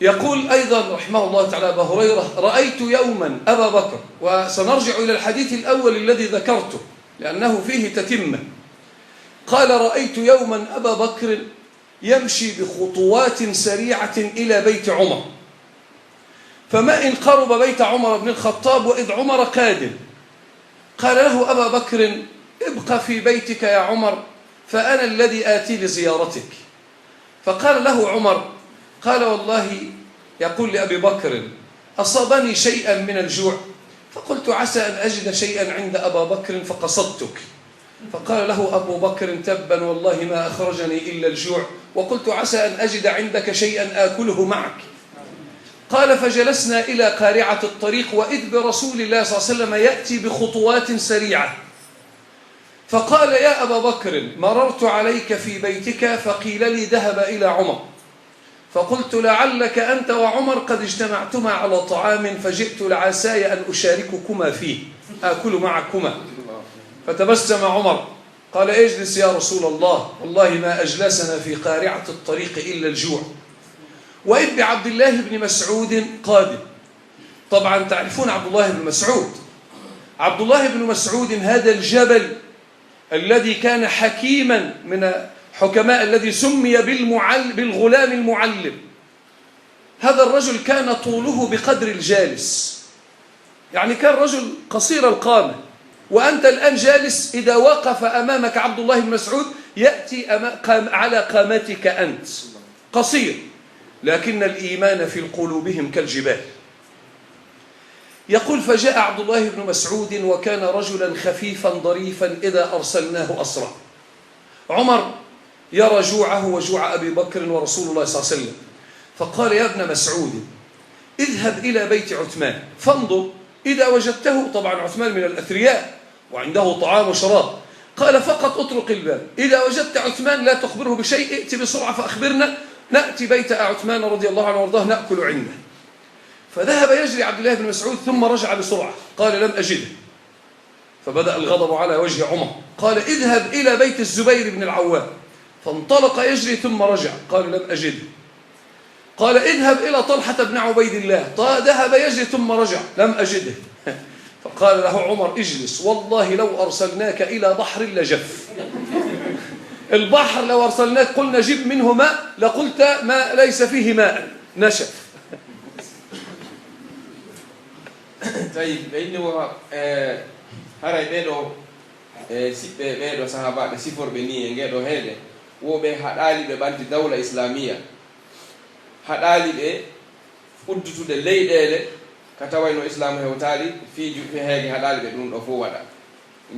يقول أيضا رحمه الله تعالى أبا هريرة: "رأيت يوما أبا بكر"، وسنرجع إلى الحديث الأول الذي ذكرته لأنه فيه تتمة. قال: "رأيت يوما أبا بكر يمشي بخطوات سريعة إلى بيت عمر، فما إن قرب بيت عمر بن الخطاب وإذ عمر قادم، قال له أبا بكر: 'ابق في بيتك يا عمر، فأنا الذي آتي لزيارتك.'" فقال له عمر، قال: "والله"، يقول لأبي بكر: "أصابني شيئا من الجوع، فقلت: 'عسى أن أجد شيئا عند أبا بكر فقصدتك.'" فقال له أبو بكر: "تبا والله ما أخرجني إلا الجوع، وقلت: 'عسى أن أجد عندك شيئا آكله معك.'" قال: "فجلسنا إلى قارعة الطريق، وإذ برسول الله صلى الله عليه وسلم يأتي بخطوات سريعة، فقال: 'يا أبا بكر، مررت عليك في بيتك، فقيل لي: 'ذهب إلى عمر.' فقلت: 'لعلك أنت وعمر قد اجتمعتما على طعام، فجئت لعساي أن أشارككما فيه، آكل معكما.'" فتبسم عمر، قال: "اجلس يا رسول الله، والله ما أجلسنا في قارعة الطريق إلا الجوع." وإذ بعبد الله بن مسعود قادم. طبعا تعرفون عبد الله بن مسعود. عبد الله بن مسعود هذا الجبل الذي كان حكيما من حكماء، الذي سمي بالمعل-، بالغلام المعلم. هذا الرجل كان طوله بقدر الجالس، يعني كان رجل قصير القامة، وأنت الآن جالس، إذا وقف أمامك عبد الله بن مسعود يأتي أما-، قام-، على قامتك أنت، قصير، لكن الإيمان في قلوبهم كالجبال. يقول: "فجاء عبد الله بن مسعود وكان رجلا خفيفا ظريفا إذا أرسلناه أسرع." عمر يرى جوعه وجوع أبي بكر ورسول الله صلى الله عليه وسلم، فقال: "يا ابن مسعود، اذهب إلى بيت عثمان فانظر إذا وجدته"، طبعا عثمان من الأثرياء وعنده طعام وشراب، قال: "فقط اطرق الباب، إذا وجدت عثمان لا تخبره بشيء، ائت بسرعة فأخبرنا، نأتي بيت عثمان رضي الله عنه وأرضاه نأكل عنده." فذهب يجري عبد الله بن مسعود ثم رجع بسرعة، قال: "لم أجده." فبدأ الغضب على وجه عمر، قال: "اذهب إلى بيت الزبير بن العوام." فانطلق يجري ثم رجع، قال: "لم أجده." قال: "اذهب إلى طلحة بن عبيد الله." ط-، ذهب يجري ثم رجع، لم أجده. فقال له عمر: "اجلس، والله لو أرسلناك إلى بحر لجف." البحر لو أرسلناك قلنا: "جب منه ماء"، لقلت: "ما ليس فيه ماء، نشف." Tawi ɓe inni wo, eh, haray ɓee ɗoo, eh, siɓɓe ɓee ɗoo sahaabaaɓe siforɓe nii e ngee ɗoo heede, Wo ɓe haɗaali ɓe ɓanti dawla islaamiya, haɗaali ɓe uddutude leyɗeele ka tawayno Islaamu hewtaali, fii ju-, fii heege haɗaali ɓe ɗum ɗoo fof waɗa.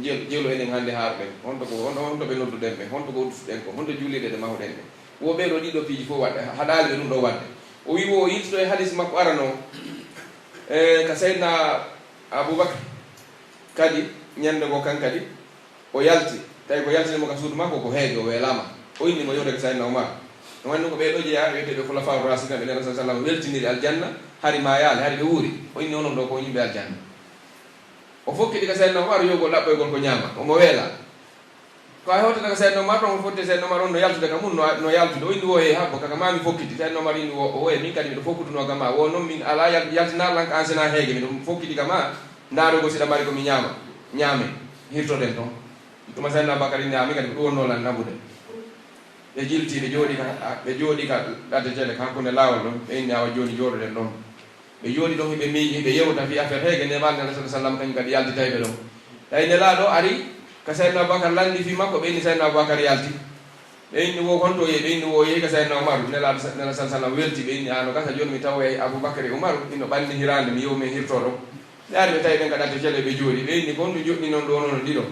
Jeel-, jeelu enen hannde haaruɗen, honto ko, honto, honto ɓe nodduɗen ɓe, honto ko uddutuɗen ko, honto juulirɗe ɗe mahuɗen ɗe. Wo ɓee ɗoo ɗiɗo piiji fof waɗde, ha-, haɗaali ɓe ɗum ɗoo waɗde. O wi'i wo o yiltito e hadis makko arano, e ka Seydina Abubakar kadi, ñande goo kan kadi, o yalti, tawi ko yaltini mo ka suudu makko ko heege, o weelaama. O inni mo yewde ko Sayyidina Umar. No wonno ko ɓee ɗoo jeyaa, wi'eteeɓe Khulafa Rashidin, ɓe Nelaɗo sallallahu alaihi wasallam weltiniri aljanna, hari maayaali, hari ɓe wuuri. O inni onon ɗoo ko yimɓe aljanna. O fokkiti ka Sayyidina Umar, yowgol ɗaɓɓoygol ko ñaama, omo weela. Ko a hewtata ka Sayyidina Umar ɗon, o fotti Sayyidina Umar on no yaltude ka mun, no, no yaltude. O inni wo, "Hey, habbo, kaka maa mi fokkiti." Sayyidina Umar inni wo, "O woye, min kadi miɗo fokkutunoo ka maa. Wo non min alaa yal-, yaltinaar lan ka an sena heege, miɗo fokkiti ka maa, ndaarugol si ɗa mari ko mi ñaama, ñaame, hirtoɗen ton." Tuma Sayyidina Abubakar inni, "A, min kadi ko ɗum wonnoo lan naɓude." Ɓe jilti, ɓe jooɗi ka, ɓe jooɗi ka ɗate tele, ka hakkunde laawol ɗon. Ɓe inni, "Awa jooni jooɗoɗen ɗon." Ɓe jooɗi ɗon, hiɓe miiji, hiɓe yewta fii affaire heege, Nelaaɗo sallallahu alaihi wasallam kañum kadi yaltitay ɓe ɗon. Tawi Nelaaɗo ari ka Sayyidina Abubakar, lanndi fii makko, ɓe inni Sayyidina Abubakar yalti. Ɓe inni wo honto o yehi, ɓe inni wo o yehi ka Sayyidina Umaru, Nelaaɗo sa-, Nelaaɗo sallallahu alaihi wasallam welti, ɓe inni, "A, no gasa jooni mi tawoyay Abubakar e Umaru, hino ɓanni hiraande, mi yewu men hirtoo ɗon." Ɓe ari ɓe tawi ɓen ka ɗate tele ɓe jooɗi, ɓe inni, "Ko honɗum joɗɗinɗon ɗoo non ɗiɗo?"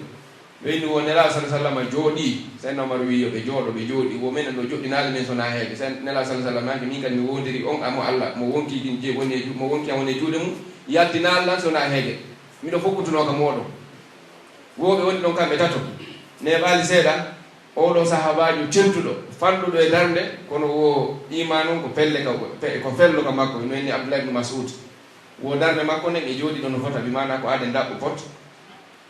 Ɓe inni wo Nelaaɗo sallallahu alaihi wasallam jooɗii. Sayyidina Umar wi'i yo ɓe jooɗo, ɓe jooɗi. Wo menen ɗoo joɗɗinaali men sonaa heege. Sen-, Nelaaɗo sallallahu alaihi wasallam maaki, "Min kadi mi woondiri on e mo Alla, mo wonki kin je-, woni e ju-, mo wonki an woni e juuɗe mum, yaltinaali lan sonaa heege. Miɗo fokkutunoo ka mooɗon." Wo ɓe woni ɗon kamɓe tato. Neeɓaali seeɗa, oo ɗoo sahaabaajo tedduɗo, fanɗuɗo e darnde, kono wo iimaan on ko pelle ka, pe-, ko fello ka makko, no inni Abdullah ibn Mas'ud. Wo darnde makko nden e jooɗi ɗon no fota, bi maanaa ko aaden daɓɓo pot.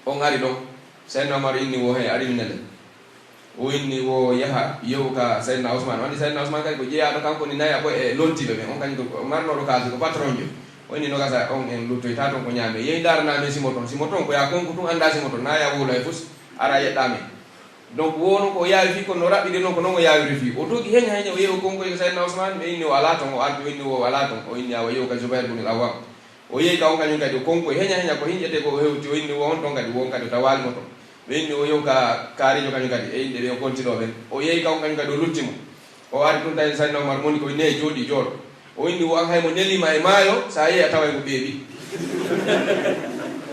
On ari ɗon, Sayyidina Umar inni wo, "Hey, ari mi nele." O inni wo yaha yewu ka Sayyidina Usman. O anndi Sayyidina Usman kadi ko jeyaaɗo kanko ni naya ko e lontiiɓe ɓen. On kañum ko marnooɗo kaalisi, ko patronjo. O inni no gasa on en luttoyta ton ko ñaame. Yehi ndaarana men simo ton. Simo ton ko ya konko tun anndaa simo ton. Na ya wowla e fus, ara yeɗɗaa men. Donc wo non ko o yaawi fii kon no raɓɓiɗi non ko non o yaawiri fii. O dogi heña heña o yehi o konkoyi ko Sayyidina Usman. Ɓe inni o alaa ton. O ardi o inni wo o alaa ton. O inni awa yewu ka Zubair ibn al-Awwam. O yehi ka on kañum kadi, o konkoyi, heña, heña, ko hiñƴetee ko o hewti, o inni wo on ton kadi, wo on kadi o tawaali mo ton. Ɓe inni o yehu ka kaariijo kañum kadi, e inɗe ɓe o konti ɗoo ɓen. O yehi ka on kañum kadi, o lutti mo. O ari tun tawi Sayyidina Umar moni ko nehe jooɗii jooɗo. O inni wo an hay mo neliima e maayo, sa yehi a taway mo ɓeeɓi.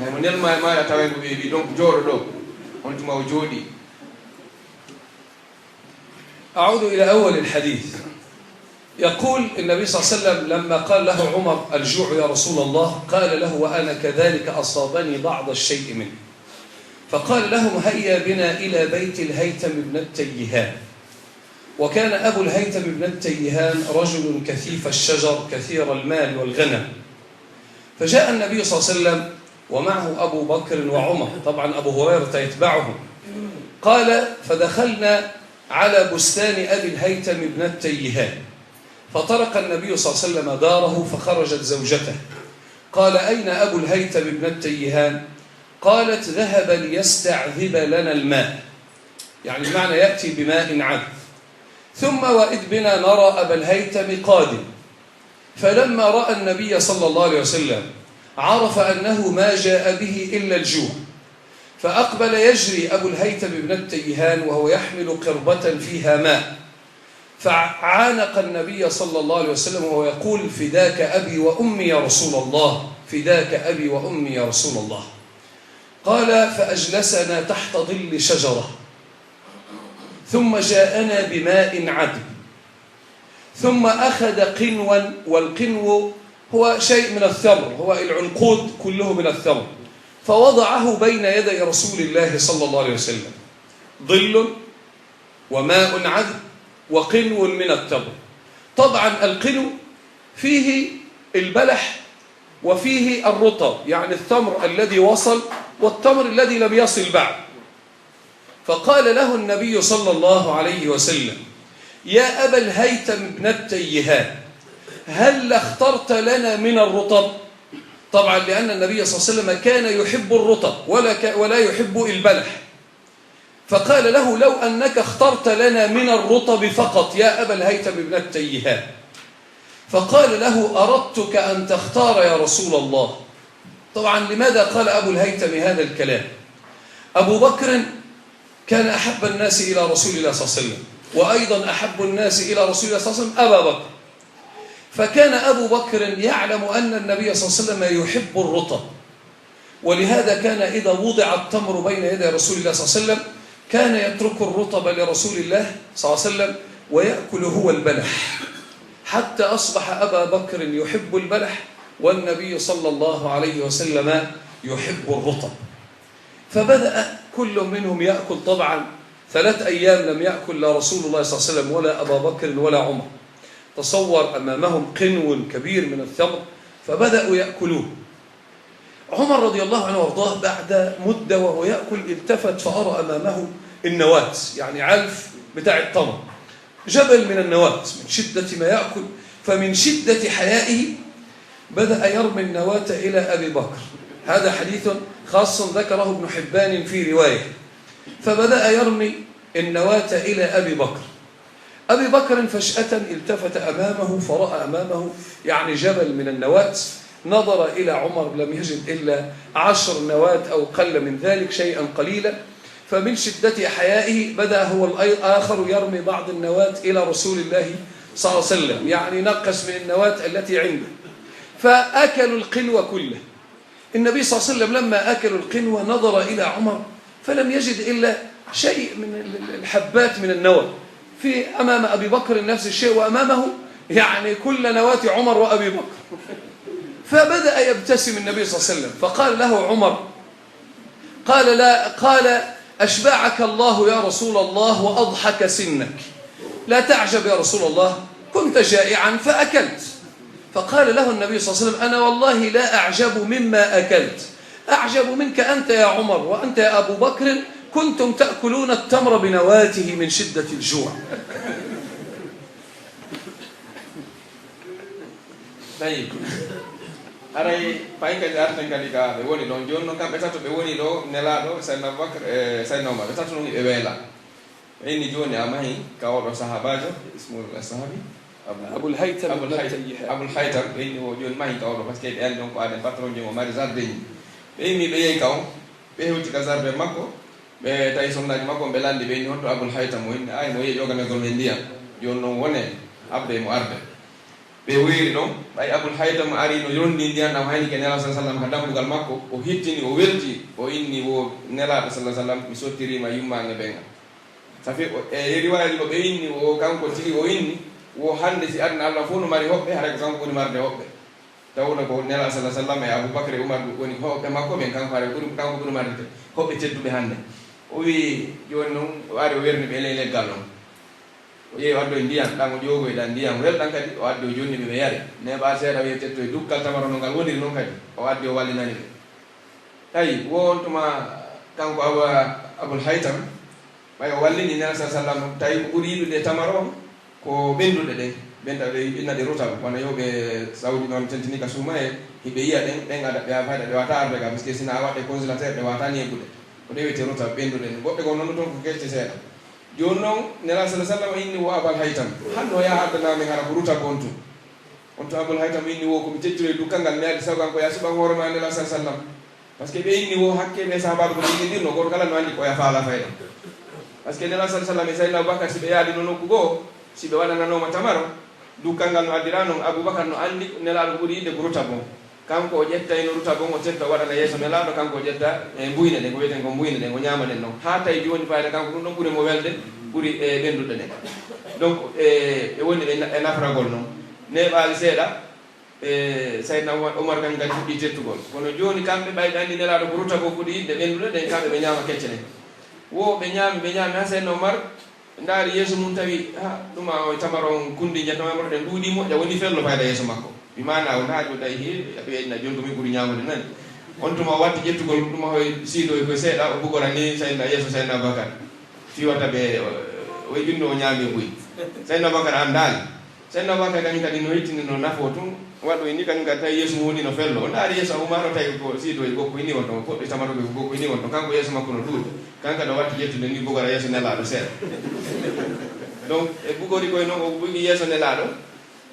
Hay mo neliima e maayo a taway mo ɓeeɓi, donc jooɗo ɗoo. On tuma o jooɗii. أعود إلى أول الحديث. يقول النبي صلى الله عليه وسلم لما قال له عمر: "الجوع يا رسول الله"، قال له: "وأنا كذلك أصابني بعض الشيء منه". فقال لهم: "هيا بنا إلى بيت الهيثم بن التيهان". وكان أبو الهيثم بن التيهان رجل كثيف الشجر كثير المال والغنم. فجاء النبي صلى الله عليه وسلم ومعه أبو بكر وعمر، طبعًا أبو هريرة يتبعهم. قال: "فدخلنا على بستان أبي الهيثم بن التيهان، فطرق النبي صلى الله عليه وسلم داره فخرجت زوجته. قال: 'أين أبو الهيثم بن التيهان؟' قالت: 'ذهب ليستعذب لنا الماء.'" يعني بمعنى يأتي بماء عذب. ثم وإذ بنا نرى أبا الهيثم قادم، فلما رأى النبي صلى الله عليه وسلم عرف أنه ما جاء به إلا الجوع، فأقبل يجري أبو الهيثم بن التيهان وهو يحمل قربة فيها ماء، فعانق النبي صلى الله عليه وسلم وهو يقول: "فداك أبي وأمي يا رسول الله، فداك أبي وأمي يا رسول الله." قال: "فأجلسنا تحت ظل شجرة، ثم جاءنا بماء عذب، ثم أخذ قنوا"، والقنو هو شيء من الثمر، هو العنقود كله من الثمر، "فوضعه بين يدي رسول الله صلى الله عليه وسلم، ظل وماء عذب وقنو من التمر". طبعًا القنو فيه البلح وفيه الرطب، يعني التمر الذي وصل والتمر الذي لم يصل بعد. فقال له النبي صلى الله عليه وسلم: "يا أبا الهيثم بن التيهان، هل اخترت لنا من الرطب؟" طبعًا لأن النبي صلى الله عليه وسلم كان يحب الرطب ولا ك-، ولا يحب البلح. فقال له: "لو أنك اخترت لنا من الرطب فقط يا أبا الهيثم بن التيهان." فقال له: "أردتك أن تختار يا رسول الله." طبعًا لماذا قال أبو الهيثم هذا الكلام؟ أبو بكر كان أحب الناس إلى رسول الله صلى الله عليه وسلم، وأيضا أحب الناس إلى رسول الله صلى الله عليه وسلم أبا بكر، فكان أبو بكر يعلم أن النبي صلى الله عليه وسلم يحب الرطب، ولهذا كان إذا وضع التمر بين يدي رسول الله صلى الله عليه وسلم كان يترك الرطب لرسول الله صلى الله عليه وسلم ويأكل هو البلح، حتى أصبح أبا بكر يحب البلح والنبي صلى الله عليه وسلم يحب الرطب. فبدأ كل منهم يأكل. طبعا ثلاث أيام لم يأكل لا رسول الله صلى الله عليه وسلم ولا أبا بكر ولا عمر. تصور أمامهم قنو كبير من التمر، فبدأوا يأكلوه. عمر رضي الله عنه وارضاه بعد مدة وهو يأكل التفت فأرى أمامه النواة، يعني علف بتاع التمر، جبل من النواة من شدة ما يأكل، فمن شدة حيائه بدأ يرمي النواة إلى أبي بكر. هذا حديث خاص ذكره ابن حبان في رواية. فبدأ يرمي النواة إلى أبي بكر. أبي بكر فجأة التفت أمامه فرأى أمامه، يعني، جبل من النواة. نظر إلى عمر لم يجد إلا عشر نواة أو قل من ذلك، شيئا قليلا. فمن شدة حيائه بدأ هو الآخر يرمي بعض النواة إلى رسول الله صلى الله عليه وسلم، يعني، نقص من النواة التي عنده. فأكلوا القنو كله. النبي صلى الله عليه وسلم لما أكلوا القنوة نظر إلى عمر فلم يجد إلا شيء من ال-، ال-، الحبات من النوى. في أمام أبي بكر نفس الشيء، وأمامه، يعني، كل نواة عمر وأبي بكر. فبدأ يبتسم النبي صلى الله عليه وسلم، فقال له عمر، قال: لا، قال: أشبعك الله يا رسول الله وأضحك سنك. لا تعجب يا رسول الله، كنت جائعا فأكلت. فقال له النبي صلى الله عليه وسلم: أنا والله لا أعجب مما أكلت، أعجب منك أنت يا عمر وأنت يا أبو بكر، كنتم تأكلون التمر بنواته من شدة الجوع. Tayyib. Haray fay kadi arten kadi ka ɓe woni ɗon. Jooni non kamɓe tato ɓe woni ɗo, Nelaaɗo, Sayyidina Abubakar, e Sayyidina Umar. Ɓe tato non ɓe weela. Ɓe inni jooni a mahi ka oɗo sahaabaajo, ismul sahabi? Abu-, Abul Haytham Abul ibn Hay-, Tayyihan. Abul Haytham, ɓe inni o jooni mahi ka oɗo, parce que ɓe anndi on ko aaden patron, jooni o mari jardin. Ɓe immi ɓe yehi ka on, ɓe hewti ka jardin makko, ɓe tawi sonnaaji makko on, ɓe lanndi, ɓe inni honto Abul Haytham, o inni ay mo yehi ƴoganagol men ndiyam. Jooni non wone, abde mo arde. Ɓe woyri ɗon, ɓay Abul Haytham ari no yondii ndiyan ɗam, haynike Nelaaɗo sallallahu alaihi wasallam ka dambugal makko, o hittini, o welti, o inni wo Nelaaɗo sallallahu alaihi wasallam, mi sottirii ma yummaange ɓen. Safi o, e riwaayaji ko ɓe inni, wo kanko tigi o inni, wo hannde si aduna Allah fof no mari hoɓɓe, haray ko kanko ɓuri marde hoɓɓe. Tawno ko Nelaaɗo sallallahu alaihi wasallam e Abu Bakr e Umar woni hoɓɓe makko ɓen, kanko haray ɓuri, kanko ɓuri marde hoɓɓe tedduɓe hannde. O wi'i, jooni non, o ari o werni ɓe e ley leggal non. O yehi o addoyi ndiyan, ɗan o ƴoogoyi ɗan ndiyan welɗan kadi, o addi o jonni ɓe, ɓe yari. Neeɓaa seeɗa, o yehi o ƴettoyi dukkal tamaro no ngal woniri non kadi, o addi o wallinani ɓe. Tawi wo on tuma kanko Aba-, Abul Haytam, ɓay o wallini Nelaaɗo sallallahu alaihi wasallam, tawi ko ɓuri yiɗude e tamaro on ko ɓennduɗe ɗen, ɓen tawi ɓe inna ɗe rutab, wano yewɓe Saudi non tentini ka suuma e, hiɓe yi'a ɗen, ɗen ada ɓe a fayda, ɗe wata arde ga, parce que sina a waɗe congélateur, ɗe wata ñeeɓude. Ko ɗe wi'ete rutab, ɓennduɗe ɗen. Goɗɗe goo non ton ko kecce seeɗa. Jooni non, Nelaaɗo sallallahu alaihi wasallam inni wo Abal Haytam, hanno ya addana min hara ko rutab on tun. On tun Abul Haytam inni wo ko mi tecciroy dukkal ngal mi addi sabu an ko ya suɓan hoore ma Nelaaɗo sallallahu alaihi wasallam. Parce que ɓe inni wo hakke ɓe sahabaaɓe ko ɓe yiɗirno, gooto kala no anndi ko ya faala fayda. Parce que Nelaaɗo sallallahu alaihi wasallam e Sayyidina Abubakar si ɓe yaadino nokku goo, si ɓe waɗananooma tamaro, dukkal ngal no addira non, Abubakar no anndi Nelaaɗo ko ɓuri yiɗde ko rutab on. Kanko o ƴettayno rutab on, o tetta o waɗana yeeso Nelaaɗo, kanko o ƴetta, e, mbuyne ɗen, ko wi'eten ko mbuyne ɗen, o ñaama ɗen non. Haa tawi jooni fayda kanko ɗum ɗon ɓuri mo welde, ɓuri, e, ɓennduɗe ɗen. Donc, e, ɓe woni e na-, e nafragol non. Neeɓaali seeɗa, e, Sayyidina Umar, Umar kan kadi fuɗɗi tettugol. Kono jooni kamɓe ɓay ɓe anndi Nelaaɗo ko rutab on ɓuri yiɗde, ɓennduɗe ɗen, kamɓe ɓe ñaama kecce ɗen. Wo ɓe ñaami, ɓe ñaami, haa Sayyidina Umar Ɓe ndaari yeeso mum, tawi, ha, ɗuma o e tamaro on kunndinja, tamaro ɗen ɗuuɗii moƴƴa, woni fello fayda yeeso makko. Bi maana o ndaari o tawi, he, aɗa wiya, "Ina jooni ko min ɓuri ñaamude nani." On tuma o watti ƴettugol ɗuma hoy siido e koye seeɗa, o bugora ni Sayyidina, yeeso Sayyidina Abubakar. Fii wata ɓe, o, o e ƴunnu o ñaami e buy. Sayyidina Abubakar anndaali. Sayyidina Abubakar kañum kadi no hittini no nafoo tun, waɗoyi ni kañum kadi tawi yeeso mum woni no fello. O ndaari yeeso Umar o tawi ko siido e gokko ini wonto, goɗɗo e tamaro ɓe ko gokko ini wonto, kanko yeeso makko no ɗuuɗi. Kanko kadi o watti ƴettude ni bugora yeeso Nelaaɗo seeɗa. Donc, e bugori koye non o bugi yeeso Nelaaɗo.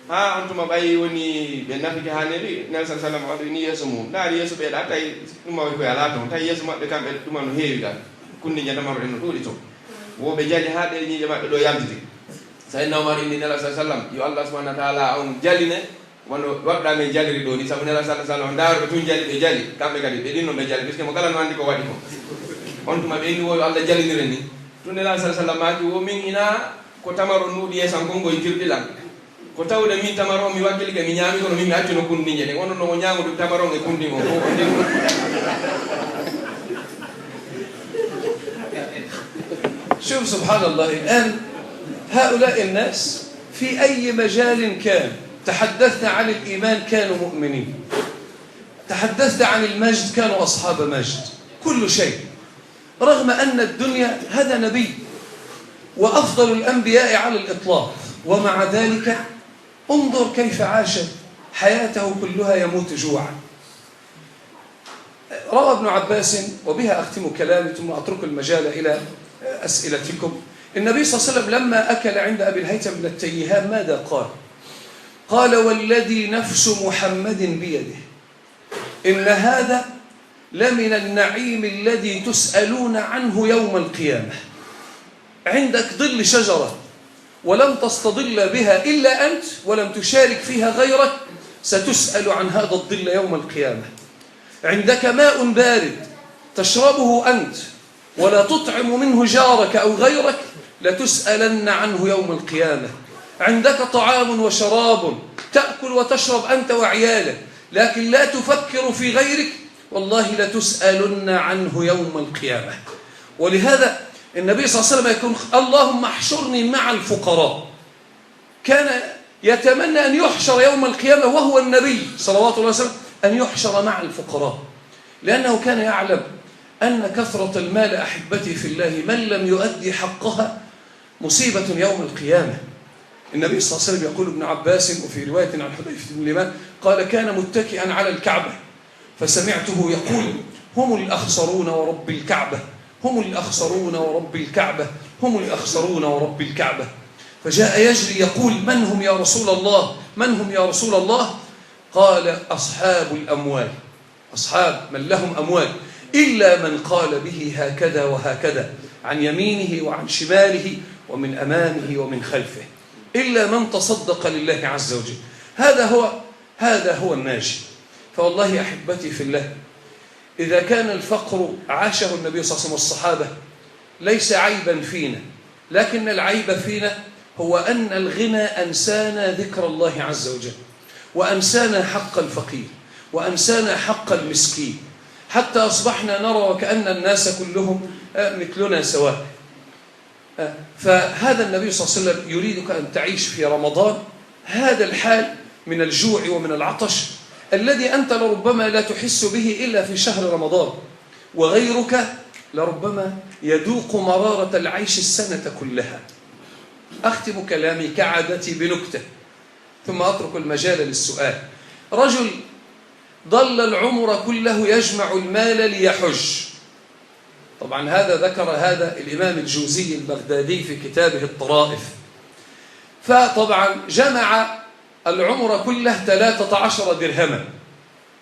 Haa on tuma ɓayi woni ɓe nafike haa neeɓi, Nelaaɗo sallallahu alaihi wasallam waɗoyi ni yeeso mum. Ndaari yeeso ɓe ɗa tawi ɗuma o e koye alaa ton. Tawi yeeso maɓɓe kamɓe ɗuma no heewi ga. Kunndinja tamaro ɗen no ɗuuɗi ton. Wo ɓe jali haa ɗe ñiiƴe maɓɓe ɗoo yaltiti. Sayyidina Umar inni Nelaaɗo sallallaahu alayhi wa sallam, yo Allah subhaanahu wa ta'aalaa on jaline, wano waɗɗaa men jaliri ɗoo ni, sabu Nelaaɗo sallallaahu alayhi wa sallam, ndaaro ɓe tun jali, ɓe jali, kamɓe kadi, ɓe ɗin non ɓe jali, puisque mo kala no anndi ko waɗi kon. On tuma ɓe inni wo yo Allah jalinire ni. Tun Nelaaɗo sallallaahu alayhi wa sallam maaki, wo min hinaa ko tamaro nuuɗi yeeso an kon, ngo e jirɓi lan. Ko tawde min tamaro, mi wakkilike, mi ñaami, kono min mi accuno kundiŋ ɗen. Onon non o ñaamude tamaro e kundiŋ on, ko o ndin. شوف سبحان الله، الآن هؤلاء الناس في أي مجال كان، تحدثت عن الإيمان كانوا مؤمنين، تحدثت عن المجد كانوا أصحاب مجد، كل شيء. رغم أن الدنيا، هذا نبي وأفضل الأنبياء على الإطلاق، ومع ذلك انظر كيف عاش حياته كلها يموت جوعا. روى ابن عباس، وبها أختم كلامي ثم أترك المجال إلى أسئلتكم، النبي صلى الله عليه وسلم لما أكل عند أبي الهيثم بن التيهان ماذا قال؟ قال: "والذي نفس محمد بيده، إن هذا لمن النعيم الذي تسألون عنه يوم القيامة. عندك ظل شجرة ولم تستظل بها إلا أنت ولم تشارك فيها غيرك، ستسأل عن هذا الظل يوم القيامة. عندك ماء بارد تشربه أنت ولا تطعم منه جارك أو غيرك، لتسألن عنه يوم القيامة. عندك طعام وشراب تأكل وتشرب أنت وعيالك، لكن لا تفكر في غيرك، والله لتسألن عنه يوم القيامة." ولهذا النبي صلى الله عليه وسلم يقول: "اللهم احشرني مع الفقراء." كان يتمنى أن يحشر يوم القيامة وهو النبي صلوات الله وسلامه، أن يحشر مع الفقراء، لأنه كان يعلم أن كثرة المال، أحبتي في الله، من لم يؤدي حقها مصيبة يوم القيامة. النبي صلى الله عليه وسلم يقول، ابن عباس، وفي رواية عن حذيفة بن اليمان، قال: "كان متكئا على الكعبة فسمعته يقول: هم الأخسرون ورب الكعبة، هم الأخسرون ورب الكعبة، هم الأخسرون ورب الكعبة." فجاء يجري يقول: "من هم يا رسول الله؟ من هم يا رسول الله؟" قال: "أصحاب الأموال، أصحاب من لهم أموال، إلا من قال به هكذا وهكذا عن يمينه وعن شماله ومن أمامه ومن خلفه، إلا من تصدق لله عز وجل." هذا هو، هذا هو الناجي. فوالله أحبتي في الله، إذا كان الفقر عاشه النبي صلى الله عليه وسلم والصحابة ليس عيبا فينا، لكن العيب فينا هو أن الغنى أنسانا ذكر الله عز وجل، وأنسانا حق الفقير، وأنسانا حق المسكين، حتى أصبحنا نرى وكأن الناس كلهم، آه، مثلنا سواء. آه، فهذا النبي صلى الله عليه وسلم يريدك أن تعيش في رمضان هذا الحال من الجوع ومن العطش الذي أنت لربما لا تحس به إلا في شهر رمضان، وغيرك لربما يذوق مرارة العيش السنة كلها. أختم كلامي كعادتي بنكتة، ثم أترك المجال للسؤال. رجل ظل العمر كله يجمع المال ليحج. طبعًا هذا ذكر هذا الإمام الجوزي البغدادي في كتابه الطرائف. فطبعًا جمع العمر كله ثلاثة عشر درهما.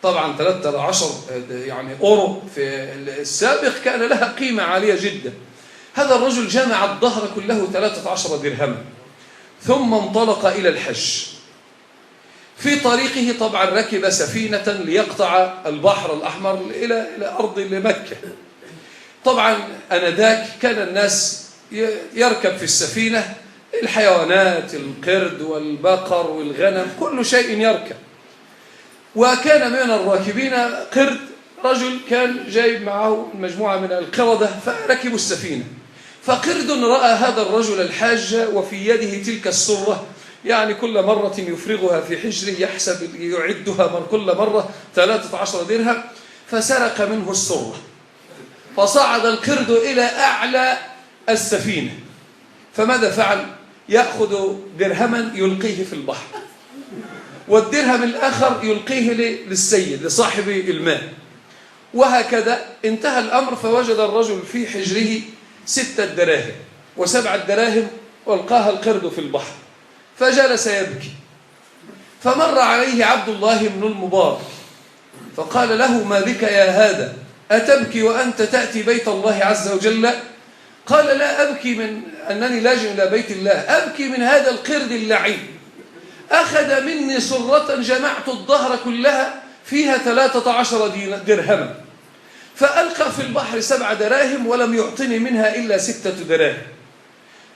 طبعًا ثلاثة عشر، يعني، أورو في السابق كان لها قيمة عالية جدًا. هذا الرجل جمع الدهر كله ثلاثة عشر درهما، ثم انطلق إلى الحج. في طريقه طبعًا ركب سفينة ليقطع البحر الأحمر إلى، إلى أرض مكة. طبعًا آنذاك كان الناس ي-، يركب في السفينة الحيوانات، القرد والبقر والغنم، كل شيء يركب. وكان من الراكبين قرد، رجل كان جايب معه مجموعة من القردة، فركبوا السفينة. فقرد رأى هذا الرجل الحاج وفي يده تلك الصرة، يعني كل مرة يفرغها في حجره يحسب يعدها مر-، كل مرة ثلاثة عشر درهم، فسرق منه الصرة. فصعد القرد إلى أعلى السفينة، فماذا فعل؟ يأخذ درهما يلقيه في البحر، والدرهم الآخر يلقيه ل-، للسيد، لصاحب المال. وهكذا انتهى الأمر، فوجد الرجل في حجره ستة دراهم، وسبعة دراهم ألقاها القرد في البحر، فجلس يبكي. فمر عليه عبد الله بن المبارك فقال له: "ما بك يا هذا؟ أتبكي وأنت تأتي بيت الله عز وجل؟" قال: لا أبكي من أنني لاجئ إلى بيت الله، أبكي من هذا القرد اللعين. أخذ مني صرة جمعت الدهر كلها فيها ثلاثة عشر دين-، درهما، فألقى في البحر سبع دراهم ولم يعطني منها إلا ستة دراهم.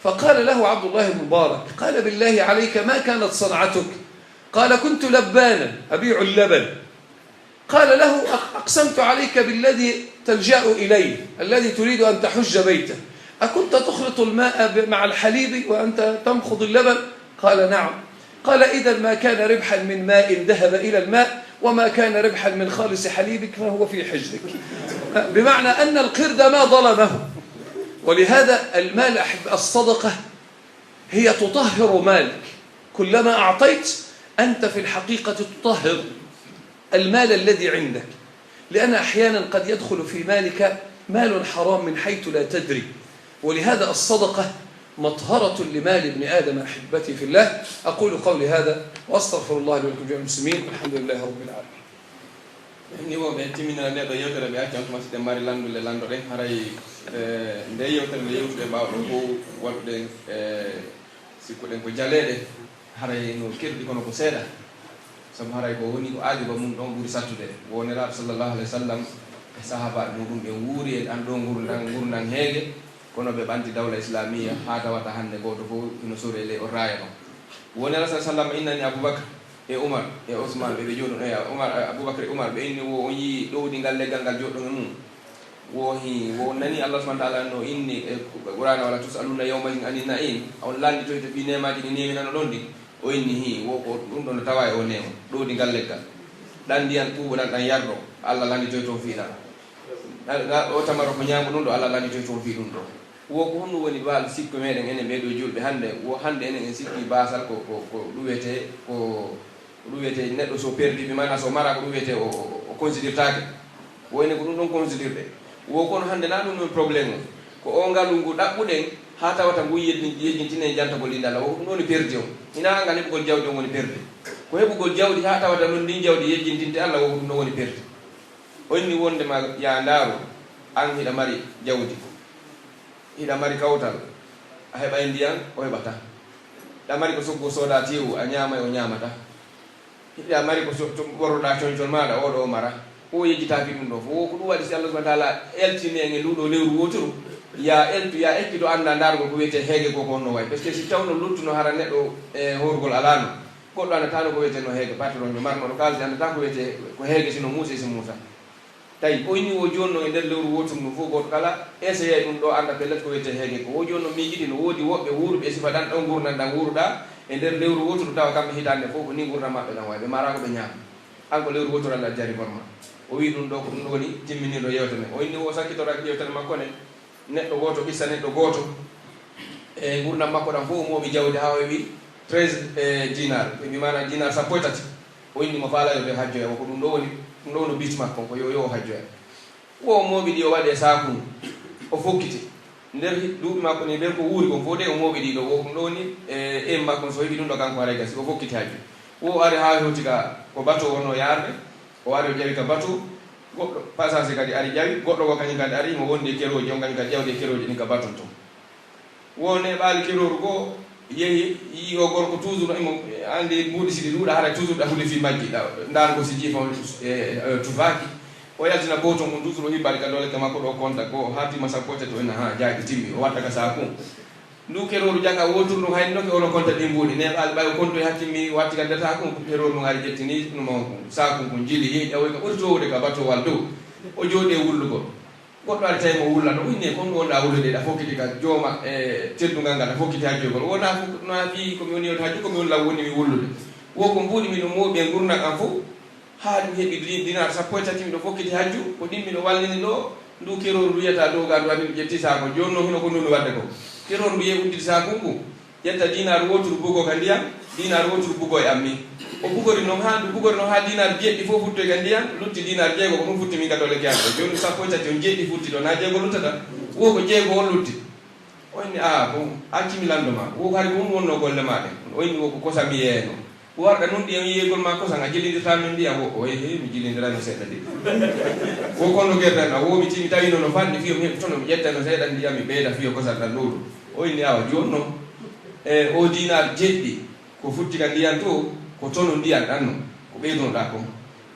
فقال له عبد الله بن مبارك، قال: بالله عليك، ما كانت صنعتك؟ قال: كنت لبانا أبيع اللبن. قال له: أق-، أقسمت عليك بالذي تلجأ إليه، الذي تريد أن تحج بيته، أكنت تخلط الماء ب-، مع الحليب وأنت تمخض اللبن؟ قال: نعم. قال: إذا ما كان ربحا من ماء ذهب إلى الماء، وما كان ربحا من خالص حليبك فهو في حجرك. بمعنى أن القرد ما ظلمه. ولهذا المال، أحب، الصدقة هي تطهر مالك. كلما أعطيت، أنت في الحقيقة تطهر المال الذي عندك، لأن أحيانا قد يدخل في مالك مال حرام من حيث لا تدري، ولهذا الصدقة مطهرة لمال ابن آدم. أحبتي في الله، أقول قولي هذا وأستغفر الله لي ولكم جميع المسلمين، والحمد لله رب العالمين. Ni wonɓe timminana nde ɗo yewtere, ɓe accan tuma si ɗen mari landude landoɗen, haray, eh, nde yewtere nde yewtuɗen ɓaawo ɗo fow waɗuɗen, eh, sikkuɗen ko jaleeɗe, haray no kerdi kono ko seeɗa. Sabu haray ko woni ko aajuba mun ɗon ɓuri sattude. Wo Nelaaɗo sallallahu alaihi wasallam e sahaabaaɓe muɗum ɓen wuuri e ɗan ɗo ngurndan, ngurndan heege, kono ɓe ɓanti dawla islamiya haa tawata hannde gooto fow hino sori e ley on raaya ɗon. Wo Nelaaɗo sallallahu alaihi wasallam innani Abubakar e Umar e Usman, ɓe ɓe jooɗon, e Umar, Abubakar e Umar, ɓe inni wo on yi'i ɗowdi ngal leggal ngal jooɗɗon e mum. Wo hi, wo nani Allah subhanahu wa ta'ala no inni e Qur'aana, "Wala tus'aluna yawma idhin anin na'im." On lannditoyto fii neemaaji ɗi neeminano ɗon ɗin. O inni hi, wo ko ɗum ɗon no tawa e o neema. Ɗowdi ngal leggal. Ɗan ndiyan ɓuuɓuɗan ɗan yarɗo, Allah lannditoyto on fii ɗan. Ɗan, ɗan, o tamaro ko ñaamuɗun ɗo, Allah lannditoyto on fii ɗum ɗo. Wo ko honɗum woni baal sikko meɗen enen ɓee ɗoo julɓe hannde? Wo hannde enen en sikki baasal ko, ko, ko ɗum wiyetee ko Ko ɗum wiyetee neɗɗo so perdi, bi maanaa so maraa, ko ɗum wiyetee o, o, o considirtaake. Wo enen ko ɗum ɗon considirɗen. Wo kono hannde naa ɗum woni problème o. Ko oo ngalu ngu ɗaɓɓuɗen haa tawata ngu yejjin-, yejjintinee jantagol innde Alla. Wo ko ɗum ɗon woni perdi on. Hinaa angal heɓugol jawdi on woni perdi. Ko heɓugol jawdi haa tawata non ndin jawdi yejjintinte Alla, wo ko ɗum ɗon woni perdi. O inni wonde ma yaa ndaaru, an hiɗa mari jawdi. Hiɗa mari kawtal, a heɓay ndiyan, o heɓataa. Hiɗa mari ko soggu o sooda teewu, a ñaamay, o ñaamataa. Hiɗa mari ko so-, to ɓornoɗaa concol maaɗa, oo ɗoo o mara. Ko o yejjitaaki ɗum ɗoo fof. Wo ko ɗum waɗi si Allah subhanahu wa ta'ala eltini en e nduu ɗoo lewru wooturu, yaa eltu, yaa ekkito annda ndaargol ko wiyetee heege ko, ko honno wayi. Parce que si tawno luttuno hara neɗɗo e hoorugol alaano, goɗɗo anndataa no ko wiyetee no heege, patron jo marnoɗo kaalisi anndataa ko wiyetee ko heege, si no muusi e si muusaa. Tawi, o inni wo jooni non e nder lewru wooturu ndun fof, gooto kala essayay ɗum ɗoo, annda pellet ko wiyetee heege ko. Wo jooni non miijidi, no woodi woɓɓe wuuruɓe e sifa ɗan ɗon ngurndan ɗan wuuruɗaa e nder lewru wooturu, tawa kamɓe hitaande fof ko nii ngurndan maɓɓe ɗan wayi, ɓe maraa ko ɓe ñaama. An ko lewru wooturu Allah jari horma. O wi'i ɗum ɗoo ko ɗum ɗoo woni timminirɗo yewtere nden. O inni wo sakkitoraki yewtere makko nden. Neɗɗo gooto, qissa neɗɗo gooto, e ngurndan makko ɗan fof o mooɓi jawdi haa o heɓi treize, e, dinar, e bi maanaa dinar sappo e tati. O inni mo faalaa yo ɓe hajjoya, ko ɗum ɗoo woni, ɗum ɗoo woni but makko, ko yo, yo o hajjoya. Wo o mooɓi ɗi, o waɗi e saaku, o fokkiti. Nder hi-, duuɓi makko ɗin, nder ko wuuri kon fof de, o mooɓi ɗi ɗoo, wo ɗum ɗoo woni, e, en makko, so heɓi ɗum ɗoo kanko haray gasi, o fokkiti hajju. Wo o ari haa hewti ka ko bateau wonnoo yaarde, o ari o ƴawi ka bateau, goɗɗo passager kadi ari ƴawi, goɗɗo goo kañum kadi ari, himo wondi e kerooji, on kañum kadi ƴawdi e kerooji ɗin ka bateau ton. Wo neeɓaali kerooru goo, yehi, yi'i oo gorko toujours himo, anndi mbuuɗi si ɗi ɗuuɗaa, haray toujours ɗa huli fii majji, ɗa, ndaargol si jiifa on, e, e, tufaaki. O yaltina booto mun toujours o hibbari ka doole ka makko ɗoo konta goo, haa timma sappo e tati, o inna, haa, jaaki timmi, o watta ka saaku. Nduu kerooru jaka wooturu ndun haynoke ono konta ɗin mbuuɗi. Neeɓaali ɓay o kontoyi haa timmi, watti ka data kun, kerooru ndun ari ƴetti nii no mawku, saakun kun jili, yehi ƴawoyi ka ɓuri toowude ka batowal dow. O jooɗi e wullugol. Goɗɗo ari tawi mo wulla, no inni, "Ko honɗun wonɗaa wullude?" Ɗa fokkiti ka jooma, e, teddungal ngal, ɗa fokkiti hajjugol. Wonaa fof, wonaa fii ko mi woni yewde hajju, ko mi wulla woni mi wullude. Wo ko mbuuɗi miɗo mooɓi e ngurndan an fof. Haa ɗum heɓi di-, dinaar sappo e tati, miɗo fokkiti hajju, ko ɗin miɗo wallini ɗoo, nduu kerooru ndu yi'ataa dow gaa ndu, ari mi ƴetti saako. Jooni non hino ko nduu mi waɗde ko. Kerooru ndu yehi udditi saakun kun, ƴetta dinaar wooturu bugoo ka ndiyan, dinaar wooturu bugoo e an min. O bugori non haa, ndu bugori non haa dinaar jeeɗiɗi fof futtoyi ka ndiyan, lutti dinaar jeego ko ɗum futti min ka doole ke an ɗoo. Jooni sappo e tati on jeeɗiɗi futti ɗoo, naa jeego luttata? Wo ko jeego on lutti. O inni, "Aa, bon, accu mi lanndo ma. Wo ko hari ko ɗum wonnoo golle maa ɗen?" O inni, "Wo ko kosa mi yeeyno." Ko warɗa nun ɗiyam yiyeegol maa kosan, a jilindirtaa non ndiyam? Wo, o, he, he, mi jilindiray no seeɗa de. Ko kono gerɗan, a wo, mi ti-, mi tawino no fanɗi, fiyo mi heɓi tono, mi ƴetta no seeɗan ndiyam, mi ɓeyda fiyo kosan ɗan ɗoo ɗoo. O inni, awa, jooni non, e, oo diinaar jeɗɗi, ko futti ka ndiyam to, ko tono ndiyam ɗan non, ko ɓeydunoɗaa kon.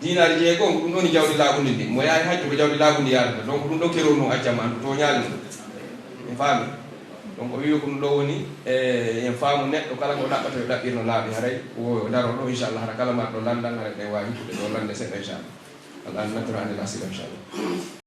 Diinaari jeego on, ko ɗun ɗon woni jawdi laaɓundi ndin. Mo yahay hajju, ko jawdi laaɓundi yaadata. Donc, ɗun ɗon kerool non acca ma, andu tooñaali non. En faami? Donc, o wi'i ko ɗun ɗon woni, e, en faamu neɗɗo kala ko ɗaɓɓata, yo ɗaɓɓir no laaɓi, haray wo o daroo ɗoo, inchallah, hara kala marɗo lanndal, haray ɗen waawi hittude ɗoo lannde seeɗa, inchallah. Al-an natru anil asila, inchallah.